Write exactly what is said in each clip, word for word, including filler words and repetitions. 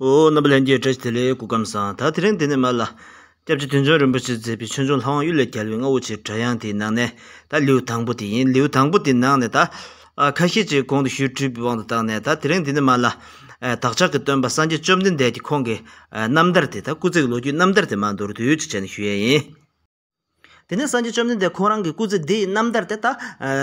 ཨོ། རྣམ་པ་ལྷན་རྒྱས་བཀྲ་ཤིས་བདེ་ལེགས། སྐུ་ཁམས་བཟང་། ད་དེ་རིང་འདི་ནས་མར་ལ། སྐྱབས་རྗེ་དོན་གྲུབ་རིན་པོ་ཆེས་མཛད་པའི་ཆོས་འབྱུང་ལྷ་དབང་གཡུལ་ལས་རྒྱལ་བའི་རྔ་བོ་ཆེའི་སྒྲ་དབྱངས་དེའི་ནང་ནས་ད་ལེའུ་དང་པོ་དེ་ཡིན། ལེའུ་དང་པོ་དེའི་ནང་ནས་ད་ཨ་ཁ་ཤས་ཅིག་གོང་དུ་ཞུས་བྲིས་པའི་དབང་དུ་བཏང་ནས། ད་དེ་རིང་འདི་ནས་མར་ལ་ཨ་བདག་ཅག་གི་སྟོན་པ་སངས་རྒྱས་བཅོམ་ལྡན་འདས་ཀྱི་ཁོང་གི་ཨ་རྣམ་ཐར་དེ། ད་སྐུ་ཚེ་གི་ལོ་རྒྱུས་རྣམ་ཐར་དེ་མར་མདོར་བསྡུས་ཅིག་བྱས་ནས་ཞུ་ཡས་ཡིན། དེ་ནས་སངས་རྒྱས་བཅོམ་ལྡན་འདས་ཁོང་རང་གི་སྐུ་ཚེ་འདིའི་རྣམ་ཐར་དེ་ད་ཨ་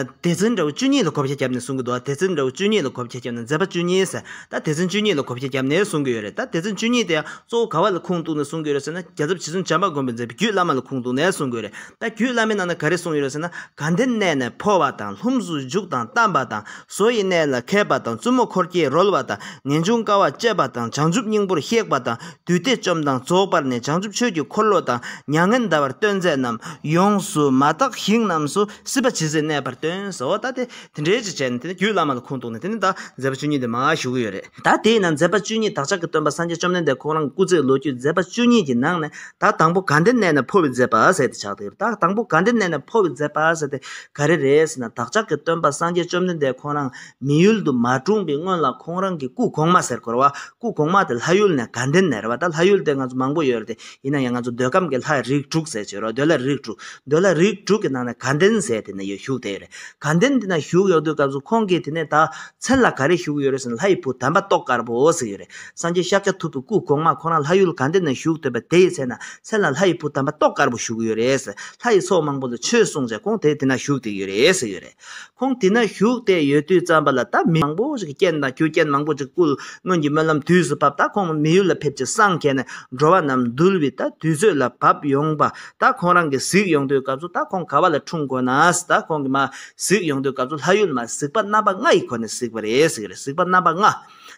སྡེ་ཚན་འདྲ་བོ་བཅུ་གཉིས་ལ་བགོ་བཤའ་བརྒྱབ་ནས་གསུང་གི་འདུག་སྡེ་ཚན་འདྲ་བོ་བཅུ་གཉིས་ལ་བགོ་བཤའ་བརྒྱབ་ནས། མཛད་པ་བཅུ་གཉིས་ཟེར། ད་སྡེ་ཚན་བཅུ་གཉིས་ལ་བགོ་བཤའ་བརྒྱབ་ནས་གསུང་གི་ཡོད་རེད། ད་སྡེ་ཚན་བཅུ་གཉིས་དེ་ཡང་གཙོ་བོ་ག་བ་ལ་ཁུངས་གཏུགས་ནས་གསུང་གི་ཡོད་རེད་ཟེར་ན། རྒྱལ་ཚབ་རྗེ་བཙུན་བྱམས་པ་མགོན་པོས་མཛད་པའི་རྒྱུད་བླ་མ་ལ་ཁུངས་གཏུགས་ནས་གསུང་གི་ཡོད་རེད། ད་རྒྱུད་བླ་མའི་ནང་ན་ག་རེ་གསུངས་ཡོད་རེད་ཟེར་ན། དགའ་ལྡན་གནས་ནས་འཕོ་བ་དང་། ལྷུམས་སུ་བཞུགས་དང་བལྟམས་པ་དང་། བཟོ་ཡི་གནས་ལ་མཁས་པ་དང་། བཙུན་མོ་འཁོར་གྱིས་རོལ་བ་དང་། ངེས་འབྱུང་དཀའ་བ་སྤྱད་པ་དང་། བྱང་ཆུབ་སྙིང་པོར་གཤེགས་པ་དང་། བདུད་སྡེ་བཅོམ་དང་རྫོགས་པར་ནས། བྱང་ཆུབ་ཆོས་ཀྱི་འཁོར་ལོ་དང་། མྱ་ངན་འདའ་བར་སྟོན་མཛད་རྣམས། ཡོངས་སུ་མ་དག་ཞིང་རྣམས་སུ། སྲིད་པ་ཇི་སྲིད་གནས་པར་སྟོན་ཟེར། འོ་ད་དེ་དེ་འདྲའི་ཅིག་བྱས་ནས། དེ་ནས་རྒྱུད་བླ་མ་ལ་ཁུངས་གཏུགས་ནས། དེ་ནས་ད་མཛད་པ་བཅུ་གཉིས་དེ་མར་ཞུ་གི་ཡོད་རེད། ད་དེའི་ནང་མཛད་པ་བཅུ་གཉིས། བདག་ཅག་གི་སྟོན་པ་སངས་རྒྱས་བཅོམ་ལྡན་འདས་ཁོང་རང་སྐུ་ཚེའི་ལོ་རྒྱུས་མཛད་པ་བཅུ་གཉིས་ཀྱི་ནང་ནས། ད་དང་པོ་དགའ་ལྡན་གནས་ནས་འཕོ་བའི་མཛད་པ་ཟེར་དེ་ཆགས་བསྡད་ཡོད་རེད། ད་དང་པོ་དགའ་ལྡན་གནས་ནས་འཕོ་བའི་མཛད་པ་ཟེར་དེ་ག་རེ་རེད་ཟེར་ན། བདག་ཅག་གི་སྟོན་པ་སངས་རྒྱས་བཅོམ་ལྡན་འདས་ཁོང་རང་མི་ཡུལ་དུ་མ་འཁྲུངས་པའི་སྔོན་ལ། ཁོང་རང་གི་སྐུ་གོང་མ་ཟེར་དགོས་རེད་བ། སྐུ་གོང་མ་དེ་ལྷ་ཡུལ་ནས་དགའ་ལྡན་ནས་རེད་བ། ད་ལྷ་ཡུལ་དེ་ང་ཚོ་མང་པོ་ཡོད་རེད་དེ། ཡིན་ན་ཡང་ང་ཚོ་འདོད་ཁམས་ཀྱི་ལྷ་རིགས་དྲུག་ཟེར་གྱི་ཡོད་རེད། འདོད་ལྷ་རིགས་དྲུག་འདོད་ལྷ་རིགས་དྲུག་གི་ནང་ནས་དགའ་ལྡན་ཟེར་དེ་ནས་ཡོད། བཞུགས་བསྡད་ཡོད་རེད། དགའ་ལྡན་འདི་ན་བཞུགས་ཡོང་དུས་སྐབས་སུ། ཁོང་གིས་དེ་ནས་ད་མཚན་ལ་ག་རེ་ཞུ་གི་ཡོད་རེད་ཟེར་ན། ལྷ་ཡི་བུ་དམ་པ་ཏོག་དཀར་པོ་ཟེར་གྱི་ཡོད་རེད། སངས་རྒྱས་ཤཱཀྱ་ཐུབ་པའི་སྐུ་གོང་མ་ཁོ་རང་ལྷ་ཡུལ་དགའ་ལྡན་ན་བཞུགས་བསྡད་པ་དེ་ཡི་ཚེ་ན། མཚན་ལ་ལྷ་ཡི་བུ་དམ་པ་ཏོག་དཀར་པོ་ཞུ་གི་ཡོད་རེད་ཟེར། ལྷ་ཡི་ཚོགས་མང་པོ་ལ་ཆོས་གསུངས་བྱས། ཁོང་དེ་དེ་ན་བཞུགས་བསྡད་ཀྱི་ཡོད་རེད་ཟེར་གྱི་ཡོད་རེད། ཁོང་དེ་ན་བཞུགས་བསྡད་ཡོད་དུས་ཙམ་པ་ལ། ད་མི་མང་པོ་ཞིག་གི་རྐྱེན་དང་རྒྱུ་རྐྱེན་མང་པོ་ཞིག་བསྐུལ། སྔོན་གྱི་སྨོན་ལམ་དུས་སུ་བབས། ད་ཁོང་མི་ཡུལ་ལ་ཕེབས་བྱས་སངས་རྒྱས་ནས། འགྲོ་བ་རྣམས་འདུལ་བའི་ད་དུས་ཚོད་ལ་བབས་ཡོང་བ། ད་ཁོང་རང་གིས་གཟིགས་ཡོང་དུས་སྐབས་སུ། ད་ཁོང་ག་བ་ལ་འཁྲུངས་དགོས་ན། ད་ཁོང་གིས་མར་གཟིགས་ཡོང་དུས་སྐབས་སུ། ལྷ་ཡུལ་མར་གཟིགས་པ་རྣམ་པ་ལྔ་ཡི་སྒོ་ནས་གཟིགས་པ་རེད་ཟེར་གྱི་རེད། གཟིགས་པ་རྣམ་པ་ལྔ།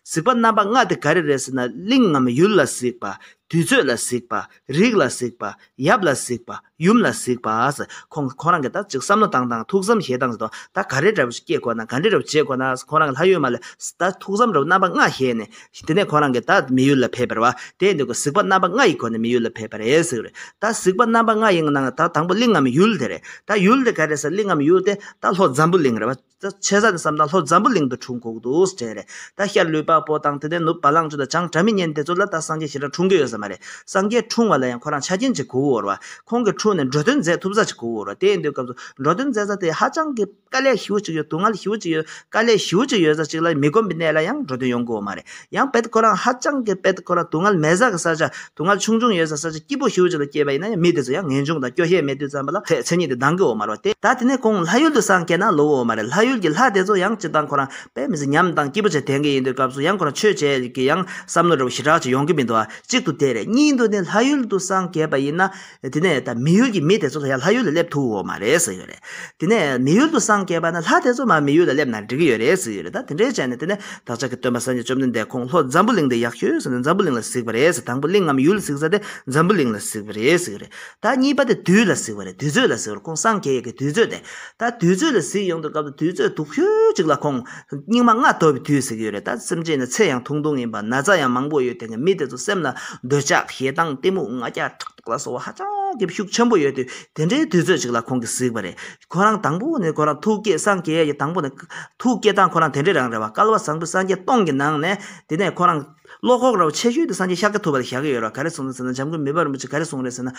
གཟིགས་པ་རྣམ་པ་ལྔ་དེ་ག་རེ་རེད་ཟེར་ན། གླིང་ངམ་ཡུལ་ལ་གཟིགས་པ། དུས་ཚོད་ལ་གཟིགས་པ། རིགས་ལ་གཟིགས་པ། ཡབ་ལ་གཟིགས་པ། ཡུམ་ལ་གཟིགས་པ་ཟེར། ཁོང་ཁོ་རང་གིས་ད་ཅིག་བསམ་བློ་བཏང་སྟངས། ཐུགས་བསམ་བཞེས་སྟངས་ཟེར་དོ། ད་ག་རེ་འདྲ་བོ་ཞིག་སྐྱེ་དགོས་ན། ག་འདྲ་འདྲ་བོ་བྱེད་དགོས་ན། ཁོ་རང་གིས་ལྷ་ཡུལ་མ་ལ་ད་ཐུགས་བསམ་འདྲ་བོ་རྣམ་པ་ལྔ་བཞེས་ནས། དེ་ནས་ཁོ་རང་གིས་ད་མི་ཡུལ་ལ་ཕེབས་པ་རེད་བ། དེ་ཡིན་དུས་ཀྱི་གཟིགས་པ་རྣམ་པ་ལྔ་ཡི་སྒོ་ནས་མི་ཡུལ་ལ་ཕེབས་པ་རེད་ཟེར་གྱི་རེད། ད་གཟིགས་པ་རྣམ་པ་ལྔ་ཡི་ནང་ད་དང་པོ་གླིང་ངམ་ཡུལ་དེ་རེད། ད་ཡུལ་དེ་ག་རེ་ཟེར། གླིང་ངམ་ཡུལ་དེ་ད་ལྷོ་འཛམ་བུ་གླིང་རེད་བ། ད་ཆེ་ས་ནས་བསམ་ན་ལྷོ་འཛམ་བུ་གླིང་དུ་འཁྲུངས་དགོས་འདུག་ཟེར་རེད། ད་ཤར་ལུས་འཕགས་པོ་དང་། དེ་ནས་ནུབ་བ་ལང་སྤྱོད་དང་། བྱང་སྒྲ་མི་སྙན། དེ་ཚོ་ལ་ད་སངས་རྒྱས་ཞེ་དྲག་འཁྲུངས་ཀྱི་ཡོད་ས་མ་རེད། སངས་རྒྱས་འཁྲུངས་པ་ལ་ཡང་ཁོ་རང་ཆ་རྐྱེན་ཅིག་དགོས་ཀྱི་ཡོད་རེད་བ། ཁོང་གིས་འཁྲུངས་ནས་འགྲོ་དོན་མཛད་ཐུབ་ས་ཅིག་དགོས་ཀྱི་ཡོད་རེད་བ། དེ་ཡིན་དུས་སྐབས་སུ་འགྲོ་དོན་མཛད་ས་དེ་ཧ་ཅང་གི་དཀའ་ལས་ཞེ་པོ་ཅིག་ཡོད། སྡུག་བསྔལ་ཞེ་པོ་ཅིག་ཡོད། དཀའ་ལས་ཞེ་པོ་ཅིག་ཡོད་ས་ཅིག་ལ་མི་ཁོམ་པའི་གནས་ལ་ཡང་འགྲོ་དོན་ཡོང་གི་ཡོད་མ་རེད། ཡང་དཔེ་ཁོ་རང་ཧ་ཅང་གི་དཔེ་ཁོ་རང་སྡུག་བསྔལ་མེད་ས་གི་ས་ཆ། སྡུག་བསྔལ་ཆུང་ཆུང་ཡོད་ས་ས་ཆ་སྐྱིད་པོ་ཞེ་པོ་ཅིག་ལ་སྐྱེས་པ་ཡིན་ན་ཡང་། མི་དེ་ཚོ་ཡང་ངེས་འབྱུང་དང་སྐྱོ་ཤས་མེད་དུས་ཙམ་པ་ལ་མཚན་མཚན་ཉིད་དེ་ལྡང་གི་ཡོད་མ་རེད་བ། དེ་ད་དེ་ནས་ཁོང་ལྷ་ཡུལ་དུ་སངས་རྒྱས་ན་ལོ་ཡོད་མ་རེད། ལྷ་ཡུལ་གྱི་ལྷ་དེ་ཚོ་ཡང་སྤྱིར་བཏང་ཁོ་རང་དཔེ་མི་སྲིད་ཉམས་དང་སྐྱིད་པོ་བྱས་བསྡད་མཁན་ཡིན་དུས་སྐབས་སུ། ཡང་ཁོ་རང་ཆོས་བྱེད་ཀྱི་ཡང་བསམ་བློ་འདྲ་བོ་ཞེ་དྲག་ཅིག་ཡོང་གི་མི་འདུག་བ། གཅིག་ཏུ་དེ་རེད། གཉིས་དུ་ནི་ལྷ་ཡུལ་དུ་སངས་རྒྱས་པ་ཡིན་ན། དེ་ནས་ད་མི་ཡུལ་གྱི་མི་དེ་ཚོ་ལ་ཡང་ལྷ་ཡུལ་ལ་སླེབས་ཐུབ་ཡོད་མ་རེད་ཟེར་ཡོད་རེད། དེ་ནས་མི་ཡུལ་དུ་སངས་རྒྱས་པ་ན་ལྷ་དེ་ཚོ་མར་མི་ཡུལ་ལ་སླེབས་ན་འགྲིག་གི་ཡོད་རེད་ཟེར་ཡོད་རེད། ད་དེ་འདྲའི་བྱས་ནས་དེ་ནས་བདག་ཅག་གི་སྟོན་པ་སངས་རྒྱས་བཅོམ་ལྡན་འདས་ཁོང་ལྷོ་འཛམ་བུ་གླིང་དེ་ཡག་ཤོས་ཟེར་ནས་འཛམ་བུ་གླིང་ལ་གཟིགས་པ་རེད་ཟེར། དང་པོ་གླིང་ངམ་ཡུལ་གཟིགས་ས་དེ་འཛམ་བུ་གླིང་ལ་གཟིགས་པ་རེད་ཟེར་གྱི་རེད། ད་གཉིས་པ་དེ་དུས་ལ་གཟིགས་པ་རེད། དུས་ཚོད་ལ་གཟིགས་པ་རེད། ཁོང་སངས་རྒྱས་ཡས་ཀྱི་དུས་ཚོད་དེ། ད་དུས་ཚོད་ལ་གཟིགས་ཡོང་དུས་སྐབས་དུ་དུས་ཚོད་སྡུག་ཤོས་ཅིག་ལ་ཁོང་སྙིགས་མ་ལྔ་བདོ་བའི་དུས་ཟེར་གྱི་ཡོད་རེད། ད་སེམས་ཅན་ནི་ཚེ་ཡང་ཐུང་ཐུང་ཡིན་པ། ན་ཚ་ཡང་མང་པོ་ཡོད། དེ་གི་མི་དེ་ཚོ་སེམས་ལ་འདོད་ཆགས་ཞེ་སྡང་གཏི་མུག་ང་རྒྱལ་ཕྲག་དོག་ལ་སོགས་པ་ཧ་ཅང་གི་ཤུགས་ཆེན་པོ་ཡོད་དུས། དེ་འདྲའི་དུས་ཚོད་ཅིག་ལ་ཁོང་གིས་གཟིགས་པ་རེད། ཁོ་རང་དང་པོ་ནས་ཁོ་རང་ཐུགས་བསྐྱེད། སངས་རྒྱས་ཀྱི་དང་པོ་ནས་ཐུགས་བསྐྱེད་སྟངས་ཁོ་རང་དེ་འདྲའི་རང་རེད་བ། བསྐལ་པ་བཟང་པོའི་སངས་རྒྱས་སྟོང་གི་ནང་ནས། དེ་ནས་ཁོ་རང་བློ་ཁོག་ར་བ་ཆེ་ཤོས་དེ་སངས་རྒྱས་ཤཱཀྱ་ཐུབ་པ་ལ་བཞག་གི་ཡོད་རེད་བ། ག་རེ་གསུངས་ཟེར་ན། འཇམ་མགོན་མི་ཕམ་རིན་པོ་ཆེས་ག་རེ་གསུངས་རེད་ཟེར་ན།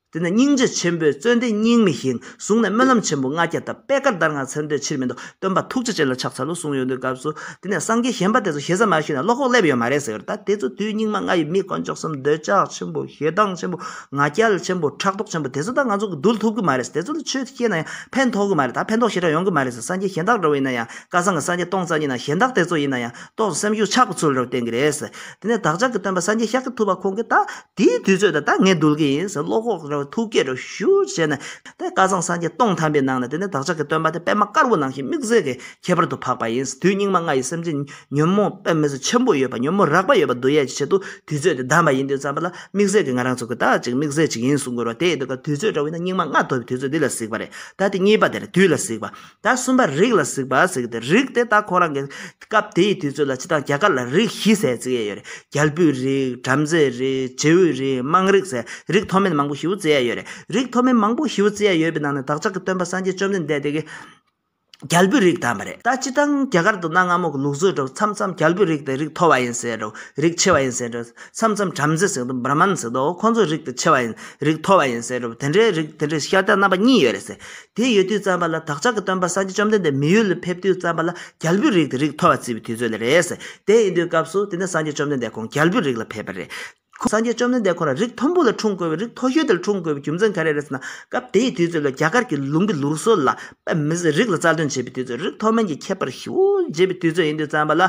དེ་ནས་སྙིང་རྗེ་ཆེན་པོས་བརྩོན་འགྲུས་སྙིང་མི་ཞིང་། བཟུང་ནས་སྨོན་ལམ་ཆེན་པོ་ལྔ་བརྒྱ་བཏབ། པད་དཀར་ཟླ་ལྔ་ཚེ་འདས་ཕྱིར་མི་ལྡོག། སྟོན་པ་ཐུགས་རྗེ་ཅན་ལ་ཕྱག་འཚལ་ལོ་གསུངས་ཡོང་དུས་སྐབས་སུ། དེ་ནས་སངས་རྒྱས་གཞན་པ་དེ་ཚོ་ཞེ་ས་མ་ཞུས་ན་བློ་ཁོག་སླེབས་ཡོད་མ་རེད་ཟེར་ཡོད་རེད། ད་དེ་ཚོ་དུས་སྙིགས་མ་ལྔ་ཡི་མི་དཀོན་མཆོག་གསུམ། འདོད་ཆགས་ཆེན་པོ། ཞེ་སྡང་ཆེན་པོ། ང་རྒྱལ་ཆེན་པོ། ཕྲག་དོག་ཆེན་པོ། དེ་ཚོ་ད་ང་ཚོ་གིས་འདུལ་ཐུབ་ཀྱི་མ་རེད། དེ་ཚོ་ལ་ཆོས་བཤད་ན་ཡང་ཕན་ཐོགས་ཀྱི་མ་རེད། ད་ཕན་ཐོགས་ཞེ་དྲག་ཡོང་གི་མ་རེད་ཟེར། སངས་རྒྱས་གཞན་དག་འདྲ་བོ་ཡིན་ན་ཡང་། བསྐལ་བཟང་གི་སངས་རྒྱས་སྟོང་རྩ་གཉིས་ནང་གཞན་དག་དེ་ཚོ་ཡིན་ན་ཡང་ཏོག་ཙམ་སེམས་ཤུགས་ཆག་པའི་ཚུལ་འདྲ་བོ་བསྟན་གྱི་རེད་ཟེར། དེ་ནས་བདག་ཅག་གི་སྟོན་པ་སངས་རྒྱས་ཤཱཀྱ་ཐུབ་པ་ཁོང་གིས་ད་དེའི་དུས་ཚོད་ད་ད་ངས་འདུལ་གྱི་ཡིན་ཟེར། བློ་ཁོག་ར་བ་ཐུགས་བསྐྱེད་ར་བ་ཞེ་པོ་བྱས་ནས། དེ་བསྐལ་བཟང་སངས་རྒྱས་སྟོང་ཐམ་པའི་ནང་ནས། དེ་ནས་བདག་ཅག་གི་སྟོན་པ་དེ་པད་མ་དཀར་པོ་ནང་བཞིན་དམིགས་བསལ་གྱི་ཁྱད་པར་དུ་འཕགས་པ་ཡིན། དུས་སྙིགས་མ་ལྔ་ཡི་སེམས་ཅན་ཉོན་མོངས་དཔེ་མི་སྲིད་ཆེན་པོ་ཡོད་པ། ཉོན་མོངས་རགས་པ་ཡོད་པ་འདུལ་ཡས་ཀྱི་ཆེད་དུ་དུས་ཚོད་དེ་བདམས་པ་ཡིན་དུས་ཙམ་པ་ལ། དམིགས་བསལ་གྱི་ང་རང་ཚོ་གི་ད་ཅིག་དམིགས་བསལ་ཅིག་ཡིན་གསུང་དགོས་རེད་བ། དེ་ཡིན་དུས་ཀ་དུས་ཚོད་འདྲ་བོ་ཡིན་ན་སྙིགས་མ་ལྔ་བདོ་བའི་དུས་ཚོད་འདི་ལ་གཟིགས་པ་རེད། ད་དེ་གཉིས་པ་དེ་རེད། དུས་ལ་གཟིགས་པ། ད་གསུམ་པ་རིགས་ལ་གཟིགས་པ་ཟེར་གི་དེ། རིགས་དེ་ད་ཁོ་རང་གི་སྐབས་དེ་ཡི་དུས་ཚོད་ལ་སྤྱིར་བཏང་རྒྱ་གར་ལ་རིགས་བཞི་ཟེར་བརྩི་ཡས་ཡོད་རེད། རྒྱལ་པོའི་རིགས། བྲམ་ཟེའི་རིགས། རྗེའུའི་རིགས། དམངས་རིགས་ཟེར། རིགས་མཐོ་དམན་མང་པོ་ཞེ་པོ་བརྩི་ཡས་ཡོད་རེད། རིགས་མཐོ་དམན་མང་པོ་ཞེ་པོ་བརྩི་ཡས་ཡོད་པའི་ནང་ནས་བདག་ཅག་གི་སྟོན་པ་སངས་རྒྱས་བཅོམ་ལྡན་འདས་དེ་གི་རྒྱལ་པོའི་རིགས་བདམས་པ་རེད། ད་སྤྱིར་བཏང་རྒྱ་གར་དུ་གནའ་སྔ་མོ་གི་ལུགས་སྲོལ་འདྲ་བོ་མཚམས་མཚམས་རྒྱལ་པོའི་རིགས་དེ་རིགས་མཐོ་བ་ཡིན་ཟེར་འདྲ་བོ། རིགས་ཆེ་བ་ཡིན་ཟེར་འདྲ་བོ། མཚམས་མཚམས་བྲམ་ཟེ་ཟེར་དུས་བྷྲ་མན་ཟེར་དུས་ཁོང་ཚོའི་རིགས་དེ་ཆེ་བ་ཡིན། རིགས་མཐོ་བ་ཡིན་ཟེར་འདྲ་བོ། དེ་འདྲའི་རིགས་དེ་འདྲའི་ཤ་སྟག་རྣམ་པ་གཉིས་ཡོད་རེད་ཟེར། དེ་ཡོད་དུས་ཙམ་པ་ལ་བདག་ཅག་གི་སྟོན་པ་སངས་རྒྱས་བཅོམ་ལྡན་འདས་མི་ཡུལ་ལ་ཕེབས་དུས་ཙམ་པ་ལ་རྒྱལ་པོའི་རིགས་དེ་རིགས་མཐོ་བ་བརྩིས་པའི་དུས་ཚོད་ལ་རེད་ཟེར། དེ་ཡིན་དུས་སྐབས་སུ་དེ་ནས་སངས་རྒྱས་བཅོམ་ལྡན་འདས་ཁོང་རྒྱལ་པོའི་རིགས་ལ་ཕེབས་པ་རེད། ཁོང་སངས་རྒྱས་བཅོམ་ལྡན་འདས་ཁོ་རང་རིགས་མཐོན་པོ་ལ་འཁྲུངས་དགོས་པའི། རིགས་མཐོ་ཤོས་དེ་ལ་འཁྲུངས་དགོས་པའི་རྒྱུ་མཚན་ག་རེ་རེད་ཟེར་ན། སྐབས་དེའི་དུས་ཚོད་ལ་རྒྱ་གར་གྱི་ལུང་པའི་ལུགས་སྲོལ་ལ་དཔེ་མི་སྲིད་རིགས་ལ་རྩ་དོན་བྱེད་པའི་དུས་ཚོད། རིགས་མཐོ་དམན་གྱི་ཁྱད་པར་ཞེ་པོ་འབྱེད་པའི་དུས་ཚོད་ཡིན་དུས་ཙམ་པ་ལ།